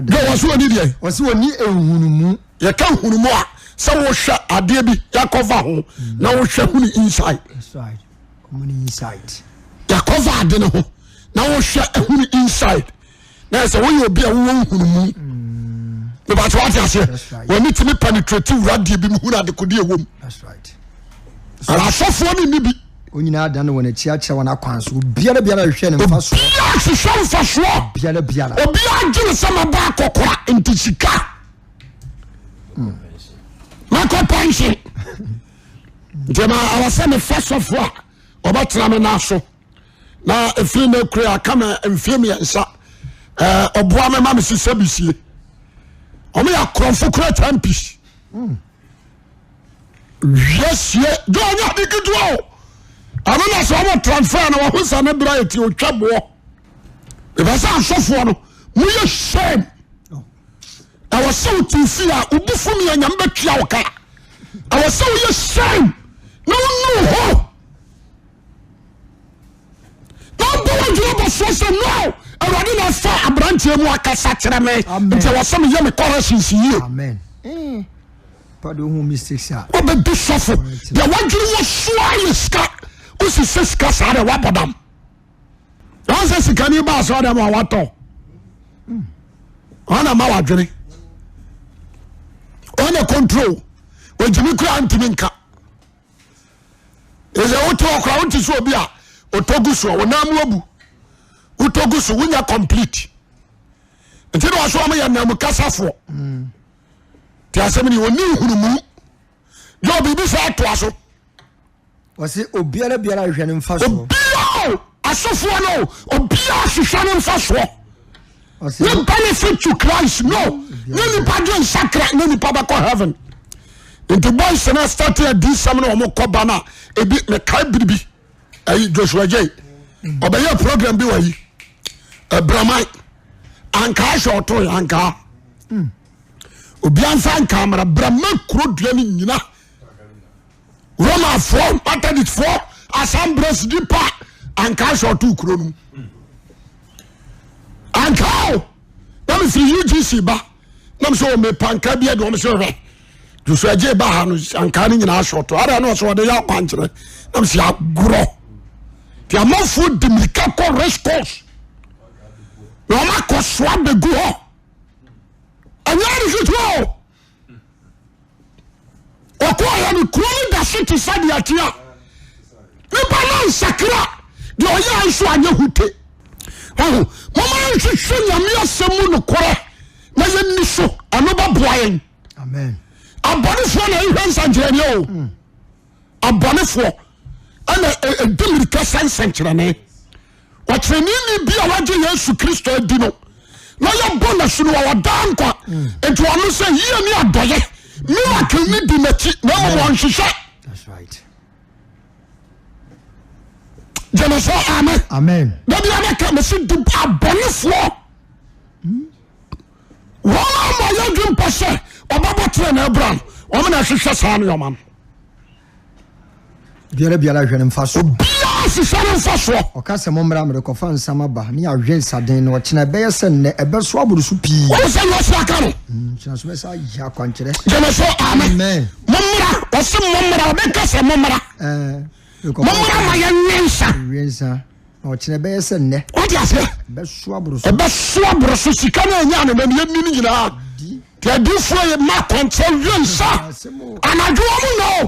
Deɛ wɔsi wɔni deɛ. Wɔsi wɔni ehunumu. Yɛka nhunumu a sɛ wohwɛ adeɛ bi yakɔva ho na wohwɛ hunu inside. Yɛakɔva ade no ho na wohwɛ ehunu inside na ɛsɛ woyɛ obi a wowɔ nhunumu bɛbàtɛ wate aseɛ wɔne tumi penetrate wura deɛ bi mu hunu adekodeɛ ɛwɔ mu asɔfoɔ no nni bi. Wɔn nyinaa adane wɔn akyi akyerɛ wɔn akwan so. Obiara biara hwehwɛ ne mfasoɔ. Obiara hwehwɛ mfasoɔ. Obiara biara. Obiara dwene sɛ mabɔ akɔkora nti sika. Makɔ pension. Nti ma awɔ sɛ mefa sɔfo a ɔbɛtena me nan so na ɛfiri no kura aka me mfeɛ mmiɛnsa ɔboa me ma me sisɛ bisie. Ɔmo yɛ akorɔmfo kura kyɛn pii. Wiasie dɛ ɔnyɛ ade ketewa o. Ɛno na sɛ ɔmo transfer no wɔho sɛ ne bra ɛti otwa boɔ. Mepɛ sɛ asɔfoɔ no moyɛ shame. Ɛwɔ sɛ wote fie a wobu fo mi a Nyame bɛtua wo ka. Ɛwɔ sɛ woyɛ shame na wonu hɔ. Na wobɔ w'adwene bɔ soɔ sɛ no Awurade na afa aberanteɛ mu akasa kyerɛ me nti ɛwɔ sɛ meyɛ me corrections yie. Amen. Eh. Wobɛdi sɔfo deɛ wadwene wɔ soa yɛ sika wosi sɛ sika saa deɛ wabɔ dam wɔn sɛ sikani ba asɔ dɛm a watɔ wɔn na ma wadwene wɔn na control ogyimi kura ntumi nka ɛsɛ wote hɔ kora wote sɛ obi a ɔtɔ gu so a wɔn mu abu wotɔ gu so wonya complete nti na wɔsɔ wɔn yɛ nam kasafoɔ. Mm. Ti asɛm ni ɔni nhunumu. Yɛ biribi sɛ atoa so. Wɔsi obiara biara hwehwɛ ne nfa soɔ. Obiara o asɔfoɔ no obiara hwehwɛ ne nfa soɔ. Ne benefit to Christ no ne nipa dwe nsakra ne nipa bɛkɔ heaven. Nti boys na start adisɛm na wɔn kɔ ba na ebi mekae biribi. Ayi Joshua Jay ɔbɛyɛ program bi wɔ yi ɛbraman ankaa hyɛ ɔtɔ yɛ ankaa obi anfa ankaa mara brama kuro dua ne nyina Romafoɔ Methodistfoɔ Assemblies nipa ankaa hyɛ ɔtɔ kuro no ankaa o na mefiri UGC ba. Nam sɛ ɔmepa ankaa bi adi wɔn sɛ hwɛ Joshua gye ba ha no ankaa no nyinaa sɔɔto ara na ɔsɛ ɔde yɛ akwankyerɛ nam sɛ agorɔ nti amanfoɔ di mirika kɔ race course na wɔn akɔ soa bɛgu hɔ ɛnyɛ ade ketewa o ɔkɔɔyɛ no kuro no da so te sɛ deɛ ɛte a nipa no nsakra deɛ ɔyɛ nso anyɛ hute ɔho moma nhwehwɛ nyame asɛm mu nokorɛ na yɛnni so ɛno bɛboa yɛn abɔnefoɔ na ɛhwɛ nsɛnkyerɛnneɛ o hmm. abɔnefoɔ ɛna ɛdi mirika sɛ nsɛnkyerɛnne Ɔtreneeni bi a wagye Yesu Kristo adi no na yɛbɔ n'asu no ɔwɔ daa nkwa. Mm. Nti ɔno sɛ yie ne adɔyɛ miracle ne di n'akyi na mmom ɔnhwehwɛ. Gyeme sɛ amen. Amen. Dabi abɛka mesi di abɔnefoɔ. Hmm. Wɔn a wɔn ayɛ adwempɔ sɛ ɔbɛbɔ tẹrɛ na ɛbra no wɔn na ɛhwehwɛ saa nneɛma no. Biara biara hwɛ ne mfasoɔ. Obiara hwehwɛ ne mfasoɔ. Ɔka sɛ, Mommra, merekɔfa nsa maba, ne yɛawe nsaden, na ɔkyena ɛbɛyɛ sɛ nnɛ, ɛbɛso aboro so pii. Wohu sɛ Yosua ka no? Ɔkyena so bɛsa ayɛ akwankyerɛ. Gyeme so, amen. Amen. Mommra, ɔse mommra, ɔbɛka sɛ mommra. Mommra ma yɛnwe nsa. Nwe nsa. Na ɔkyena ɛbɛyɛ sɛ nnɛ. Wate aseɛ? Ɛbɛso aboro so. Ɛbɛso aboro so. Sika no ɛnya no na yɛnni no nyinaa. Nti adiifoɔ yi ma akwankyerɛ wie nsa. Anadwo wɔn na o.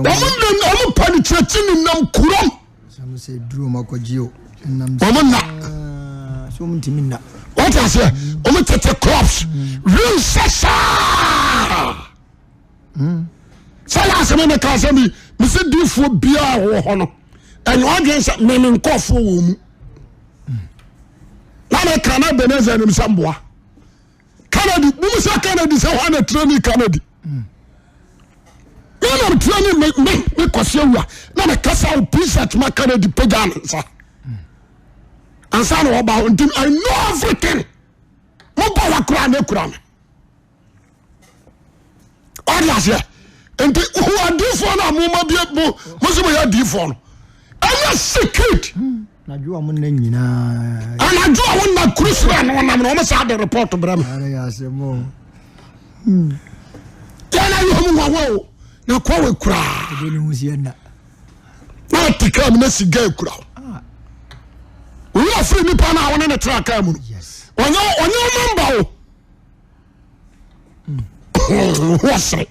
Wɔn na wɔn pa ne kyerɛkyi nenam kurom. Wɔn na. Wate aseɛ? Wɔn tete clubs. Wie nsa saa. Sɛ last me meka asɛm bi mese difoɔ biaa wɔ hɔ no ɛnyɛ ɔdwen sɛ meme nkɔfoɔ wɔ mu na meka na Ebenezer nim sɛ mboa Kennedy mumu sɛ Kennedy sɛ hɔ na tirani Kennedy me nam tirani me me me kɔsi awua na mekasa wo pizza tuma Kennedy pagya ne nsa ansa na ɔba hɔ nti I know everything mobɔ wa koraa na ekura me ɔde aseɛ nti hu adiifoɔ no a moma bie mo mo sɛ moyɛ adiifoɔ no ɛnyɛ secret anadwo a wonna nyinaa anadwo a wonna kuru sra no ɔnam no ɔmo saa de report brɛ me yɛn ayɛ ɔmo nwawa o na kɔ wɔ kuraa na ɔte kaa mu na siga ekura o ah. owura firi nipa no a wɔne ne tra kaa mu no ɔnyɛ ɔnyɛ ɔmamba o. Wɔsere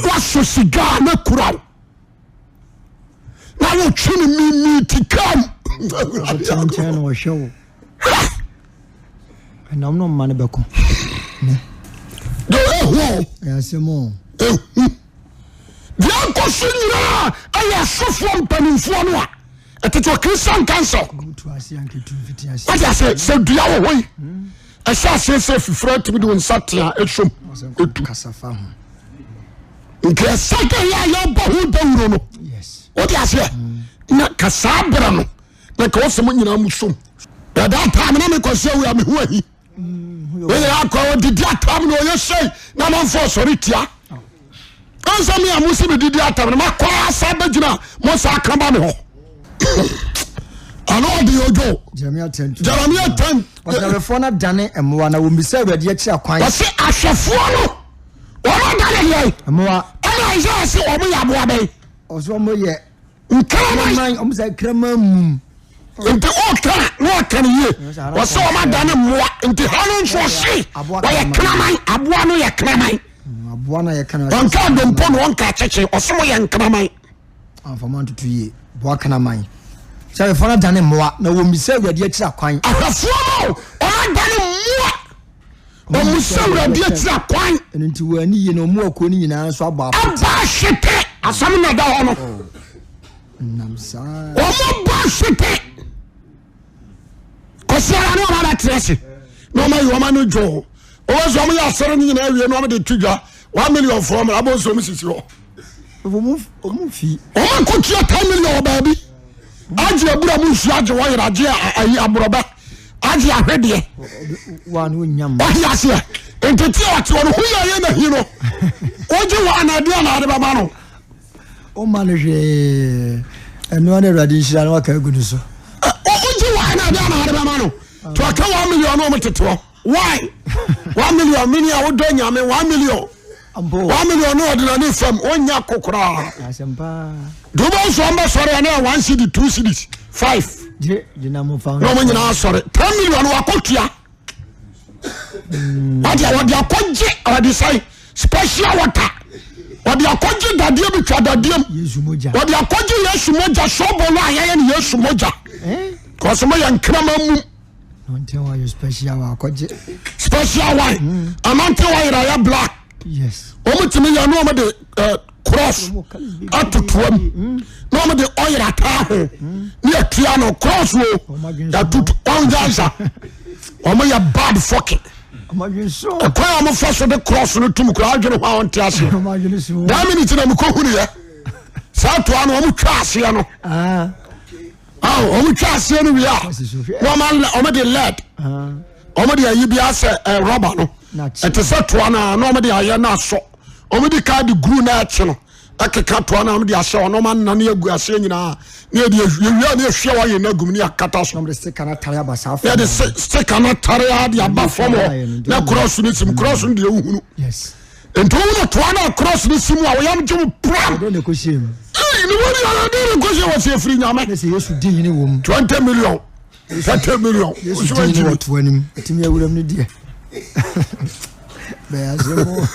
wasɔ sigaa na kura wo na wotwe no mimi ti kaa mu. Nkyɛn na ɔhwɛ wo. Ɛnam no mma no bɛko. De ehu o. Ɛyɛ asɛm o. Ehu. Deɛ ɛkɔ so nyinaa ɛyɛ asɔfoɔ mpanimfoɔ no a ɛtete wɔ Christian Council. Wọ́n ti ase sɛ dua wɔ hɔ yi ɛhyɛ aseɛ sɛ fifiri atumi de wɔn nsa tea ɛsom. Etu. Nti ɛsɛ dɛ yɛ a yɛbɔ ho dawuro no. Wode aseɛ? Na ka saa berɛ no na ka wɔsɛ mo nyinaa mo som. But that time na mekɔsɛ awu a meho ahi. Wọ́n yẹ akọ ọdidi atam na ọyẹ sẹ́yìn na amanfo ọsọre tia. Ẹnsẹ mi a mo si mi didi atam na ma kọ asa bẹ gyina mo sa aka ba mi hɔ. Ano ɔde odwo. Jeremia 10. Jeremia 10. Ɔsɛ ahwɛfoɔ no adane mmoa na wɔmmisa Awurade akyiri akwan. Ɔsɛ ahwɛfoɔ no wɔn adane yɛn. Mmoa. Ɛna Isaiah sɛ wɔn yɛ aboa bɛn. Ɔsɛ wɔn yɛ. Nkraman. Wɔn sɛ kraman mum. Nti ɔka na ɔka no yie. Ɔsɛ wɔn adane mmoa nti ha no nso ɔse wɔyɛ kraman aboa no yɛ kraman. Aboa no yɛ kraman. Ɔnka dompo na ɔnka akyekye ɔsɛ mo yɛ nkraman. Amfa mo antoto yie. Boa kraman. Sɛ ahwɛfoɔ no adane mmoa na wɔmmisa Awurade akyiri akwan. Ahwɛfoɔ no wɔn adane mmoa wɔmmisa Awurade akyiri akwan. Ɛno nti wɔn ani yie na wɔn mu akuo no nyinaa nso abɔ apete. Aba ahwete asɛm na ɛda hɔ no. Oh. Nam saa. Wɔn abɔ ahwete. Kɔsi ara ne wɔn abɛtena ase na wɔn ayi wɔn ano dwo. Wɔn nso wɔn yɛ asɔre no nyinaa wie na wɔn de to dwa 1 million fɔm abɔ nso wɔn sisi hɔ. Wɔn fi. Wɔn akɔtua 10 million wɔ baabi. Agye abura mu nsuo agye wɔyere agye ayi aborɔbɛ agye ahwedeɛ. Ɔhe aseɛ ntete a ɔte ɔno ho yɛ yɛ na hi no. Wogye wɔ anadeɛ na ade bɛma no. Woma no hwee. Ɛno ara Awurade nhyira no waka agu no so. Wogye wɔ anadeɛ na ade bɛma no. To aka 1 million no wɔn tete hɔ. Why? 1 million mini a wodɔ nyame 1 million. 1 million no ɔde n'ani fam wonya ko koraa. De wobɛ nso ɔmbɛ sɔre ɛne yɛ 1 cedi 2 cedis 5. Na wɔn nyinaa sɔre 10 million wakɔtua. Wɔde wɔde akɔgye ɔde sɛn special water wɔde akɔgye dadeɛ bi twa dadeɛ mu wɔde akɔgye Yesu mogya sɔbɔ no a yɛyɛ no Yesu mogya. Kɔsɛ mo yɛ nkraman mum. Anointing oil special wa akɔgye. Special wine. Mm. Anointing oil ayɛ black. Yes. Wɔn tumi yɛ no wɔn de eh, cross atotoa mu mm. na wɔn de oil ataa ho mm. ne atua no cross wo yɛatoto wɔn yɛ asa wɔn yɛ bad fɔkin. Ɛkwan a wɔn fa so de cross no tum kura adwene ho a wɔn te aseɛ. Daa minute na mekɔ hunu yɛ saa toa no wɔn twa aseɛ no. Ah. Wɔn twa aseɛ no wie a wɔn de lead wɔn de ayi bi asɛ ɛ rɔba no ɛte sɛ toa no a na wɔn de ayɛ no asɔ wɔn de kaa de guru na ɛkye no ɛkeka toa no a wɔn de ahyɛ wɔn wɔn anane agu aseɛ nyinaa ne yɛde yɛwia ne yɛhwia wɔn ayɛ no agum ne yɛakata so wɔn de sika no atare aba saa fam yɛde sika no atare ade aba fam hɔ na korɔso no sim korɔso no deɛ wohunu. Yes. Nti wo na toa na cross ne si mu a wɔyam gye wo pram. Ɛdɛn na ɛkɔhyɛ mu? Ee, ne wani ara ɛdɛn na ɛkɔhyɛ wɔ sɛ efiri nyame. Ne sɛ Yesu di hene wɔ mu. 20 million, 30 million. Yesu di hene wɔ toa no mu. Ɛtumi awuram no deɛ. Bɛyɛ asɛm o.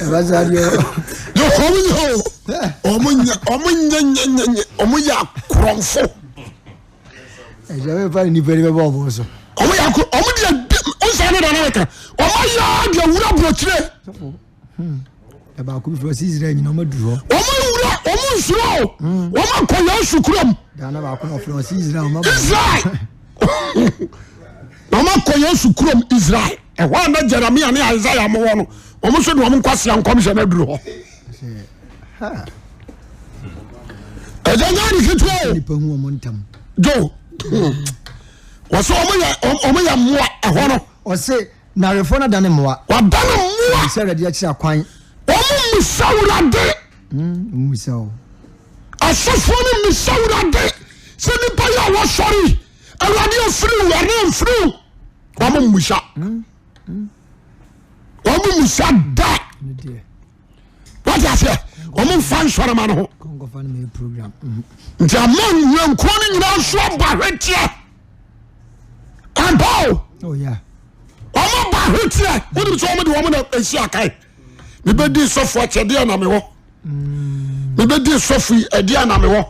Ɛba saa deɛ. Yɛ wɔn nyɛ o, wɔn nyɛ, wɔn nyɛ nyɛ nyɛ nyɛ, wɔn yɛ akorɔmfo. Ɛsɛ bɛ fa nipa ni bɛ bɔ ɔbɔ so. Ɔmo yɛ ako ɔmo deɛ di nsa ne dana ka ɔmo ayɛ deɛ wura burokyire. Ɛbaako bi fɛ ɔsi Israel nyina ɔmo aduru hɔ. Ɔmo wura ɔmo nsuro o ɔmo akɔ Yesu kurom. Dana baako na ɔfrɛ ɔsi Israel ɔmo aba. Israel ɔmo akɔ Yesu kurom Israel ɛhɔ a na Jeremia ne Isaiah mo wɔ no ɔmo nso de ɔmo nkwasia nkɔmhyɛ no aduru hɔ. Ɛgya nya ade ketewa o. Nipa hu wɔn ntam. Jo. Wɔsɛ wɔn yɛ wɔn yɛ mmoa ɛhɔ no. Ɔsɛ n'awefoɔ no adane mmoa. Wadane mmoa. Wɔn sɛ awurade akyiri akwan. Wɔn mmisa awurade. Wɔn mmisa o. Asɔfoɔ no mmisa awurade sɛ nipa yɛ a wɔsɔre awurade afiri wo anaa mfiri wo. Wɔn mmisa. Wɔn mmisa da. Wate aseɛ? Wɔn mfa nsɔrema no ho. Nti ama nnwankuo no nyinaa nso aba hweteɛ. Ampa o. Oh, wɔn aba hweteɛ. Wonim sɛ wɔn de wɔn na esi akan. Mebɛdi sɔfo akyɛdeɛ na mewɔ. Mebɛdi sɔfo yi ɛdeɛ na mewɔ.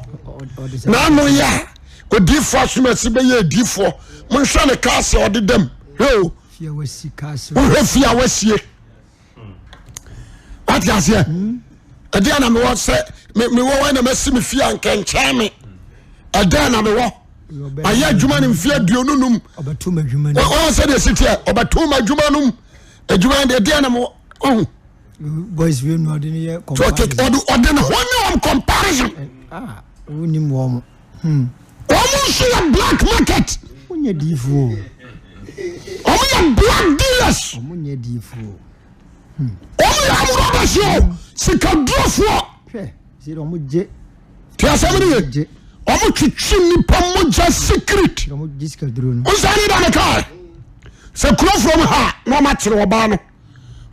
Na ano yɛ a odiifoɔ asomasi bɛyɛ adiifoɔ. Monhwɛ ne kaa sɛ ɔde dam. Hwɛ o. Wohwɛ fie a wasie. Wate aseɛ? Ɛdeɛ na mewɔ sɛ mewɔ wɔ na masi me fie a nkɛnkyɛn me. Ɛdeɛ na mewɔ. Ayɛ adwuma no mfeɛ 25. Wɔn sɛ deɛ si teɛ ɔbɛto ma adwuma no mu. Adwuma deɛ deɛ na mo ɔho. Boys wei nu ɔde ne yɛ comparison. Ɔde ɔde ne ho ne wɔn comparison. Eh, ah, wonim wɔn. Hmm. Wɔn nso yɛ black market. Wɔn nyɛ diifoɔ. Wɔn yɛ black dealers. Wɔn nyɛ diifoɔ. Hmm. Wɔn yɛ amurɔbɛs o, sikadurofoɔ. Hwɛ, sɛ wɔn gye. Tí a sɛm ni yɛ, wɔn twitwi nipa mogya secret. Wɔn gye sikaduro no. Nsa ni da ne kaa. Sɛ kurofoɔ mu ha na wɔn akyerɛ ɔbaa no.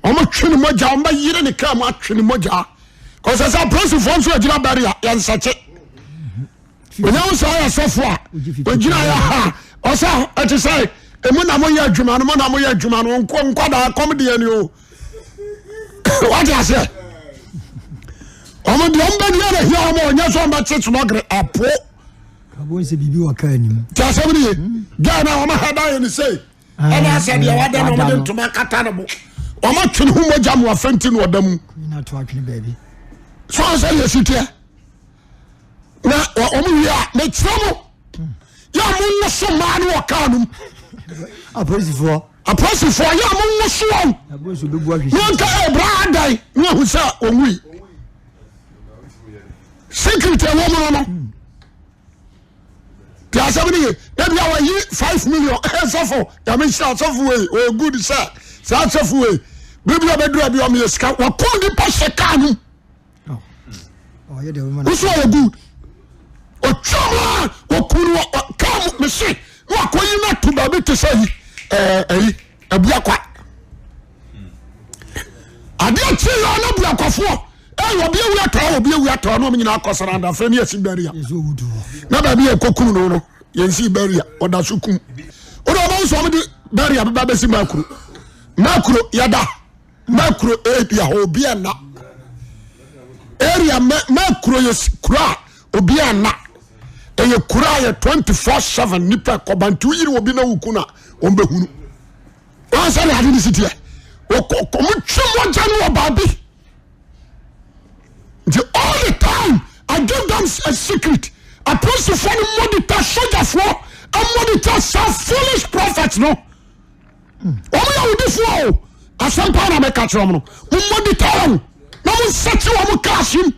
Wɔn twe ne mogya, wɔn bɛ yere ne kaa mu atwe ne mogya. Kɔsɛ sɛ apolisifoɔ nso agyina barrier yɛn nsɛkye. Onye wo sɛ ɔyɛ sɔfo a ogyina yɛ ha ɔsɛ ɛte sɛ emu na moyɛ adwuma no mo na moyɛ adwuma no nko nkwadaa kɔm deɛ ni o wate aseɛ wɔn deɛ wɔn bɛ deɛ na hia wɔn ɔnyɛ sɛ wɔn bɛ kye sumɔgere apo te asɛm ni ye gɛɛ na wɔn ha da yɛ ne sei ɛna asɛ deɛ wada na wɔn de ntoma akata ne bo wɔn atwe ne ho mogya mu afɛnti na ɔda mu so ɔsɛ deɛ si teɛ. Na wɔn wie a mekyerɛ mo yɛ a mo nwoso mmaa no wɔ kaa no mu. Apolisifoɔ. Apolisifoɔ yɛ a mo nwoso wɔn. Na nka ebra adan na wɔn sɛ wɔn wui. Secret ɛwɔ mu no no. Tí asɛm ni yɛ ebi a wɔyi 5 million ɛ sɔfo yàmi nhyira sɔfo wei ɔyɛ good sɛ saa sɔfo wei biribi a bɛduru abi ɔmo yɛ sika wɔkɔm nipa hyɛ kaa no mu. Wosu ɔyɛ good ɔtwa mu a wɔku no kaa mu mese na wakɔyi no ato baabi te sɛ yi ɛyi abuakwa adeɛ kye yɛ ɔno abuakwafoɔ ɛyɛ obi awu atɔ obi awu atɔ na ɔmo nyinaa akɔ sara adafɛ ne yɛsi bɛria na baabi yɛ kɔkuru no no yɛnsi bɛria ɔda so kum wode ɔmo nso ɔmo de bɛria bɛba bɛsi makuro makuro yɛda Makuro area hɔ obi anna area makuro yɛ kuro a obi anna ɛyɛ kuro a yɛ 24/7 nipa ɛkɔba nti woyiri obi na woku na wɔn bɛhunu wɔn sɛ de ade ne si teɛ wɔn twe mogya no wɔ baabi nti all the time I give them a secret apolisifoɔ no monitor sogyafoɔ monitor saa foolish prophet no. Wɔn yɛ awudifoɔ o. Asɛm paa na mɛka kyerɛ wɔn no. Mo monitor wɔn na mo nsɛkye wɔn cars mu.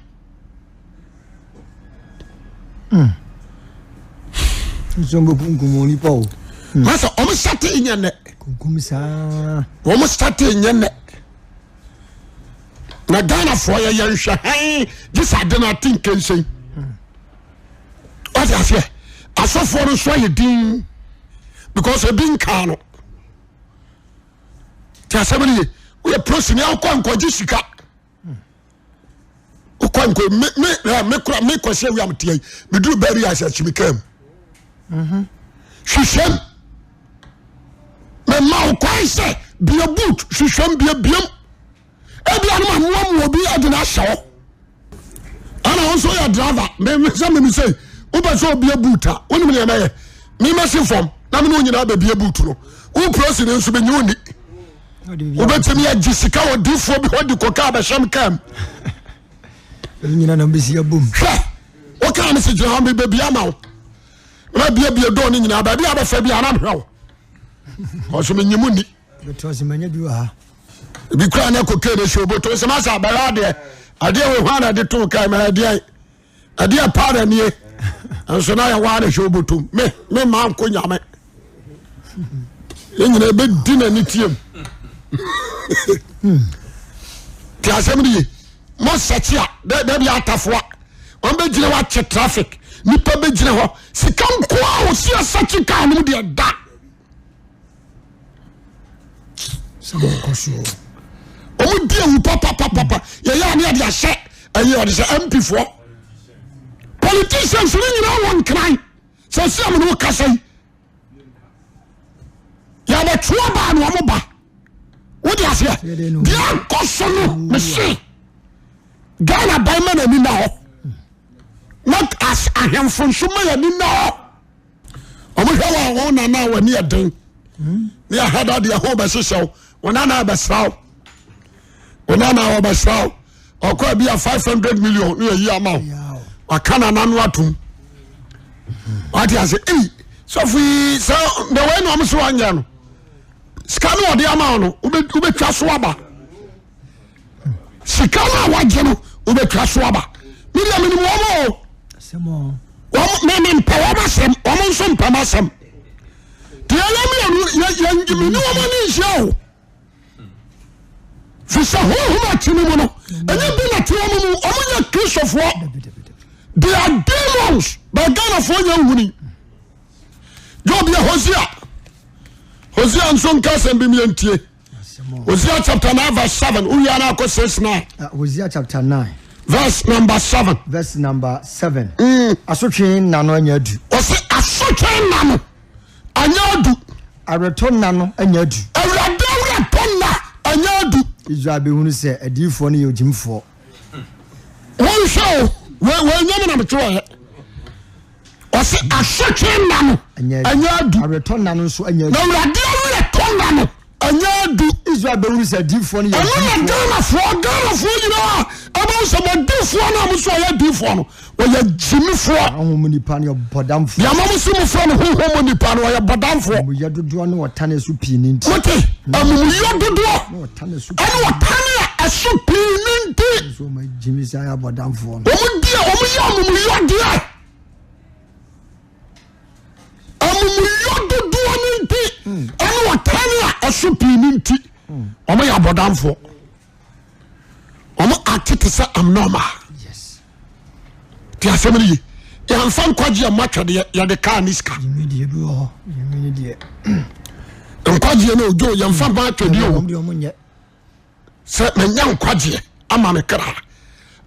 Nso bɛ kunkum wɔn nipa o. Masa wɔn sate nyɛ nɛ. Kunkum saa. Wɔn sate nyɛ nɛ. Na Ghanafoɔ yɛ yɛn hwɛ hɛn gye sɛ ade no ate nkɛnsɛn. Wate aseɛ asɔfoɔ no nso ayɛ din because ebi nkaa no te asɛm no ye woyɛ prosini akɔ nkɔgye sika wokɔ nkɔ me me eh, me kora me kɔsi awia meteɛ yi meduru baabi a sɛ akyimi kaa mu mhm. hwehwɛm mema wo kwan sɛ bia boot hwehwɛm bia biam Ebia no ma mmoa mu obi de no ahyɛ hɔ. Ɛna wo nso yɛ driver sɛ meme sɛ wopɛ sɛ obie boot a wonim deɛ mɛyɛ memɛsi fam na mene wo nyinaa bɛbie boot no wo prosi no nso bɛnyi wo ni wobɛtumi agye sika wɔ difoɔ bi hɔ de koka bɛhyɛm kam hwɛ wokaa no sɛ gyina hɔ mebɛbia ma wo na biabie dɔɔ no nyinaa baabi a bɛfa bi a na mehwɛ wo ɔso menye mu ni Ebi kura na kokaine na hyɛ oboto nsɛm asa abɛyɛ adeɛ adeɛ wɔ hwan na ɛde to kaa mu ɛdeɛ ɛdeɛ paa na nie nso na yɛ waa na hyɛ oboto me me maa nko nyame yɛn nyinaa ebe di na ne tie mu te asɛm de ye mo sɛkyi a dɛ dɛ bi atafoa wɔn bɛ gyina hɔ akyɛ traffic nipa bɛ gyina hɔ sika nkoa osi asɛkyi kaa no mu deɛ da. Wɔn di ewu papapapa yɛyɛ ane yɛde ahyɛ ɛyɛ ɔde sɛ MP foɔ politicians ne nyinaa wɔ nkran sɛ si amu ne wo kasa yi yɛbɛtwe ɔbaa na wɔn ba wode aseɛ deɛ akɔ so no mese Ghana ban ma n'ani na hɔ not as ahemfo nso ma yɛn ani na hɔ. Wɔn hwɛ wɔn wɔn nana a wɔn ani yɛ den ne ahada deɛ ho bɛhyehyɛ wo wɔn nana bɛsra wo wɔn nana wɔbɛsra wo ɔkɔ bi a 500 million ne yɛyi ama wo waka nana no atom wate ase ei sɔfo yi sɛ na wei na ɔmo so wanyɛ no. Sika no ɔde ama no wobɛtwa so aba. Sika no a wagye no wobɛtwa so aba. Medeɛ menim wɔn o. Wɔn me mempɛ wɔn asɛm wɔn nso mpɛ m'asɛm. Deɛ yɛ mmienu yɛ yɛ mene wɔn ani nhyia o. Fi sɛ honhom akyi no mu no ɛnyɛ bi na te wɔn mu wɔn nyɛ kristofoɔ. They are demons. But Ghanafoɔ nyɛ nhuni. Job yɛ Hosea. Hosea nso nka asɛm bi mientie. Hosea chapter 9 verse 7. Wowia no akɔ 6 9. Hosea chapter 9. Verse number 7. Verse number 7. Asotwe nna no anya adu. Ɔse asotwe nna no anya adu. Awerɛtɔ nna no anya adu. Awurade awerɛtɔ nna anya adu. Israel bɛhunu sɛ adiyifoɔ no yɛ ogyimfoɔ. Wɔnhwɛ o, wei nyɛ me na metwerɛeɛ. Ɔse asotwe nna no anya adu. Awerɛtɔ nna no nso anya adu. Na Awurade awerɛtɔ nna no anya adu. Israel bɛhunu sɛ adiyifoɔ no yɛ Ɛno na Ghanafoɔ Ghanafoɔ nyinaa ɛbɛhu sɛ mo adiyifoɔ no a mo so ɔyɛ adiyifoɔ no wɔyɛ gyimifoɔ. Honhom mu nipa no yɛ bɔdamfoɔ. Deɛ ama mo si mo frɛ no honhom mu nipa no ɔyɛ bɔdamfoɔ. Amumuyɛ dodoɔ ne ɔtane ɛso pii ne nti. Mote amumuyɛ dodoɔ Ne ɔtane ɛso pii. ɛne ɔtane a ɛso pii ne nti. Nso wɔn agyimi sɛ ayɛ abɔdamfoɔ no. Wɔn deɛ wɔn yɛ amumuyɛ deɛ. Amumuyɔ dodoɔ no nti ɛne ɔtan a ɛso pii no nti wɔn yɛ abɔdanfoɔ wɔn ate te sɛ abnormal te asɛm no ye yɛnfa nkwagyeɛ mma twɛdeɛ yɛde kaa ne sika nkwagyeɛ no odwo yɛnfa mma twɛdeɛ o sɛ manya nkwagyeɛ ama me kra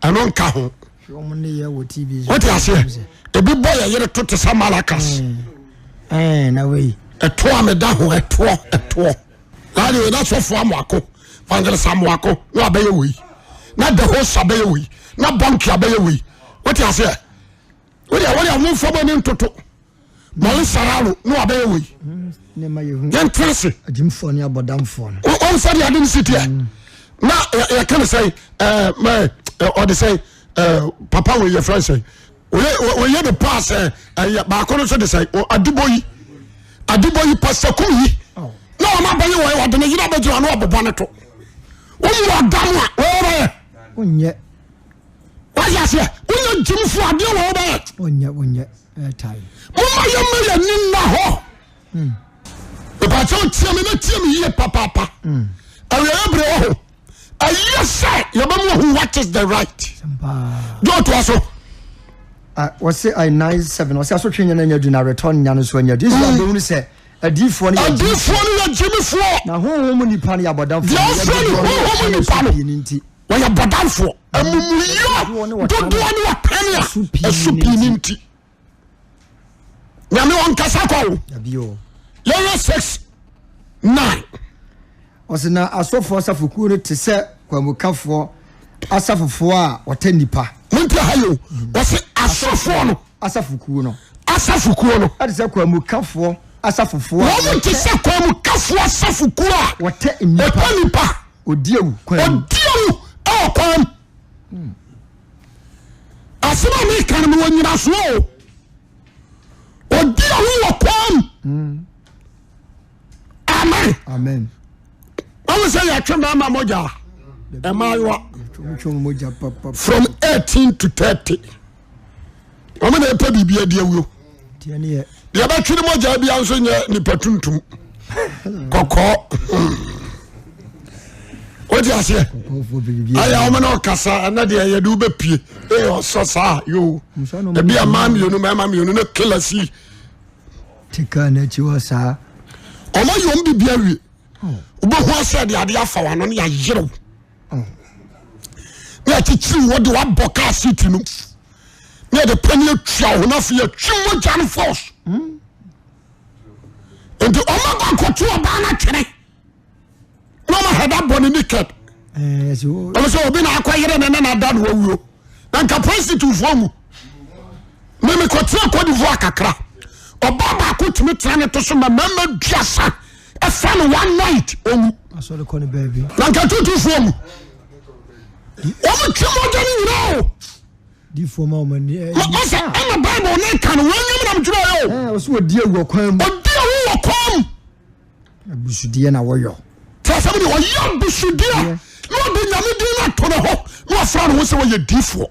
ɛno nka ho wote aseɛ ebi bɔ yɛ yere to te sɛ malakas ɛtoɔ a meda ho ɛtoɔ ɛtoɔ na de na sɔfo amoako evangelist amoako na wabɛyɛ wei na the host abɛyɛ wei na bɔnke abɛyɛ wei wote aseɛ wodeɛ wodeɛ momfa mo ani ntoto mɔle saralo na wabɛyɛ wei yɛntena ase wɔn sɛ deɛ ade no si teɛ mm. na yɛka no sɛ ɔde sɛ papa wei yɛfrɛ sɛ oyɛ ne paa sɛ ɛyɛ baako no nso de sɛ adebɔ yi adebɔ yi pastor kum yi oh. na wɔn abɛyɛ wɔ ɔde ne yere abɛgyina na ɔbobɔ ne to wɔn mu ɔdam a wɔyɛ bɛyɛ wɔyɛ aseɛ wonyɛ gyimfo adeɛ wɔ wɔbɛyɛ Momma yɛmma yɛn ani nna hɔ. Mepakyɛw tie me na tie me yie papaapa. Awieeɛ berɛ wɔ hɔ. Ɛyɛ sɛ yɛbɛmu ahu what is the right. Dwo toa so. Wɔse ayi 9:7 wɔse asotwe nya no anya du na awerɛtɔ nya no nso anya du. Israel bɛhunu sɛ adiyifoɔ no yɛ Adiyifoɔ no yɛ gyimifoɔ. Na honhom mu nipa no yɛ abɔdamfoɔ. Deɛ ɔfrɛ no honhom mu nipa no wɔyɛ bɔdamfoɔ. Amumuyɔ dodoɔ ne ɔtan a ɛso pii ne nti. Nyame ɔnkasa kwa o. Yɛyɛ 6 9. Ɔsɛ na asɔfoɔ asafokuo no te sɛ kwamukafoɔ asafofoɔ a wɔtɛ nnipa. Monti ha yi o. Ɔsɛ asɔfoɔ no. Asafokuo no. Asafokuo no. Ɛte sɛ kwamukafoɔ asafofoɔ a. Wɔn te sɛ kwamukafoɔ asafokuo a. Wɔtɛ nnipa. Wɔtɛ nnipa. Ɔdi awu kwan mu. Ɔdi awu ɛwɔ kwan mu. Asɛm a meka no mewɔ nyinasoɔ o. Ɔdi awu wɔ kwan mu. Amen. Amen. Wɔn sɛ yɛtwe mmarima mogya mmaayewa from 18 to 30. Wɔn na ɛpɛ biribi adi awuo. Deɛ bɛtwe ne mogya bia nso nyɛ nipa tuntum kɔkɔɔ. Wote aseɛ? Ayɛ wɔn na ɔkasa ɛnɛ deɛ yɛde wobɛpie ee ɔsɔ saa yoo. Ebi a mmaa mmienu mmarima mmienu ne kila si. Te kaa n'akyi hɔ saa. Wɔn ayɛ wɔn biribi awie. Wobɛhu asɛ de adeɛ afa wɔn ano ne yɛayere wo. Ne yɛakyekyere wo de wabɔ kaa seat no. Ne yɛde pɛ ne atua wo ho na afei yɛtwe mogya no force. Nti wɔn akɔ akɔto ɔbaa no atwene. Na wɔn ahɛda bɔ ne naked. Wɔn sɛ obi na akɔ yere ne ne na da na wawuo. Na nka prostitute foɔ mu. Me mekɔtena Cote d'Ivoire kakra. Ɔbaa baako tumi tena ne to so ma mmarima duasa ɛfa no one night owu. Na nka tutufoɔ mu. Wɔn twe mogya no nyinaa o. Masa ɛna Bible ne ka no wɔn nyam nam twerɛ yɛ o. Ɔsi odi ewu wɔ kwan mu. Odi ewu wɔ kwan mu. Abusudeɛ na wɔyɔ. Tí asɛm de ɔyɛ abusudeɛ na ɔde nyame din no ato ne hɔ na ɔfra ne ho sɛ ɔyɛ diifoɔ.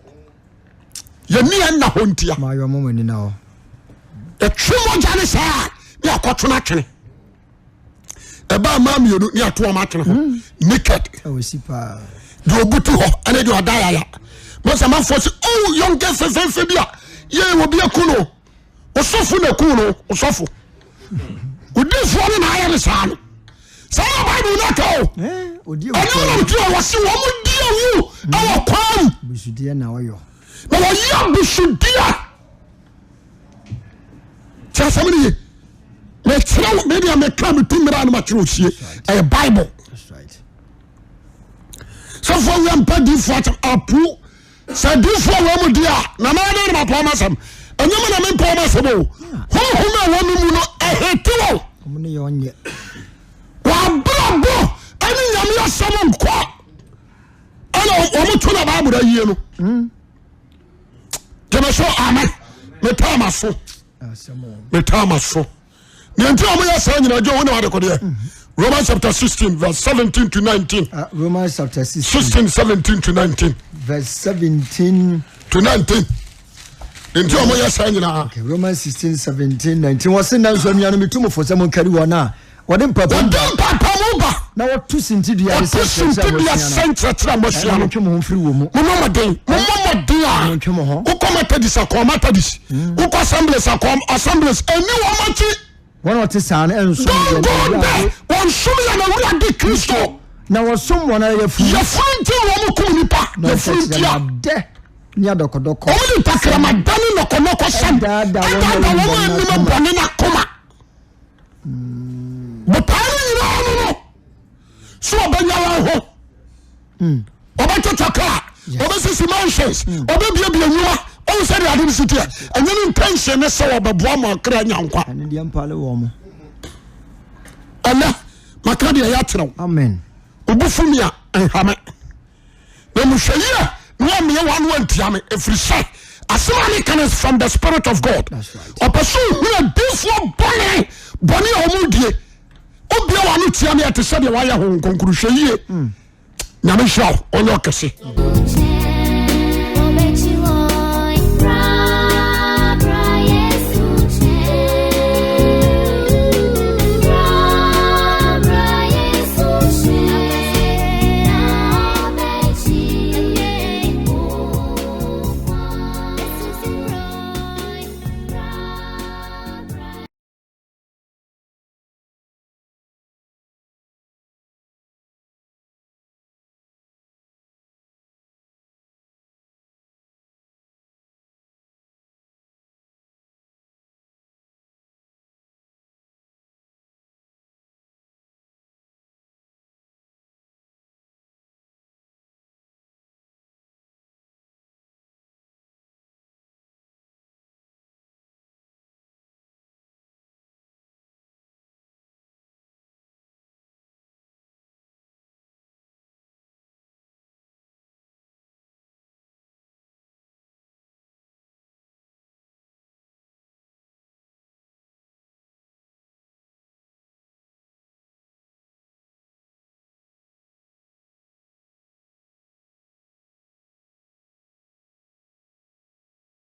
Yɛni ɛnna hɔ ntia. Mayɔ mo ani na hɔ. Ɛtwe mogya ne saa ne akɔto no atwene. Ɛbaa maa mmienu ne ato wɔn atwene hɔ hmm. naked. Deɛ ɔbutu hɔ ɛne deɛ ɔda yaya. Mo sɛ manfoɔ sɛ oh yɔnkɛ fɛfɛɛfɛ bi a yɛ obi aku no. Ɔsɔfo na ku no ɔsɔfo. Odiifoɔ no na ayɛ ne saa no. Saa na Bible no aka o. Ɛno na ɔti a wɔsi wɔn di awu ɛwɔ kwan mu. Busudeɛ na ɔyɔ. Na wɔyɛ busudeɛ. Tí asɛm no ye. Mekyerɛ wo medeɛ meka metu mmerɛ a no makyerɛ osie. Ɛyɛ Bible. Sɔfoɔ wia mpa diifoɔ akyɛm apu. Sɛ diifoɔ wɔ mu di a na mɛyɛ dɛ na mapɔ ɔma asɛm. Ɛnyɛ me na mempɔ ɔma asɛm o. Honhom a ɛwɔ me mu no ɛhete wɔn. Wɔabrabɔ ɛne nyame asɛm nkɔ. Ɛna wɔn to na Bible ayie no. Gyeme so amen. Metaa ma so. Metaa ma so. Deɛ nti a wɔyɛ saa nyina gye wo ne wadekodeɛ. Mhm. Romans chapter 16 verse 17 to 19. Uh, Romans chapter 16. 16 17 to 19. Verse 17 to 19. Deɛ nti a wɔyɛ saa nyinaa. Okay, Romans 16 17 19. Wɔse nanso anuanom metu mo fo sɛ monkari wɔn a wɔde mpapamu ba. Wɔde mpapamu ba. Na wɔto sintidua de sɛ nkyerɛkyerɛ a moasua no. Montwe mo ho mfiri wɔn mu. Mommɔ mmɔden. Mommɔ mmɔden a. Montwe mo ho. Wokɔ Methodist akɔ Methodist. Hmm. Wokɔ Assemblies akɔ Assemblies. Ɛni wɔn akyi. Wɔn a wɔte saa no nsom yɛn Don't go there. Wɔnsom yɛn Awurade Kristo. Na wɔsom wɔn ara yafunu. Yafunu nti na wɔn kum nipa. Na Yafunu nti a. Dɛ ne adɔkɔdɔkɔ. Wɔn de takrama da ne nɔkɔnɔkɔ sɛm. Ɛdaadaa wɔn a anim bɔne n'akoma. Botae no nyinaa no no so ɔbɛnya wɔn ho ɔbɛtotɔ kaa ɔbɛsisi mansions ɔbɛbiabia nnwuma ɔhu sɛ deɛ ade no si teɛ ɛnyɛ no intention ne sɛ ɔbɛboa ma ɔkra nya nkwa ɛnɛ maka deɛ yɛakyerɛ wo obufu mi a nhame Na mehwɛ yie na wɔmmea wɔn ano antia me, ɛfiri sɛ asɛm a meka no is from the spirit of God. Ɔpɛ sɛ ohunu adiifoɔ bɔne bɔne a wɔn die. Obia wɔn ano tia me ɛte sɛ deɛ wɔayɛ ho nkonkoro. Hwɛ yie. Hmm. Nyame nhyira wo, ɔnyɛ ɔkɛse.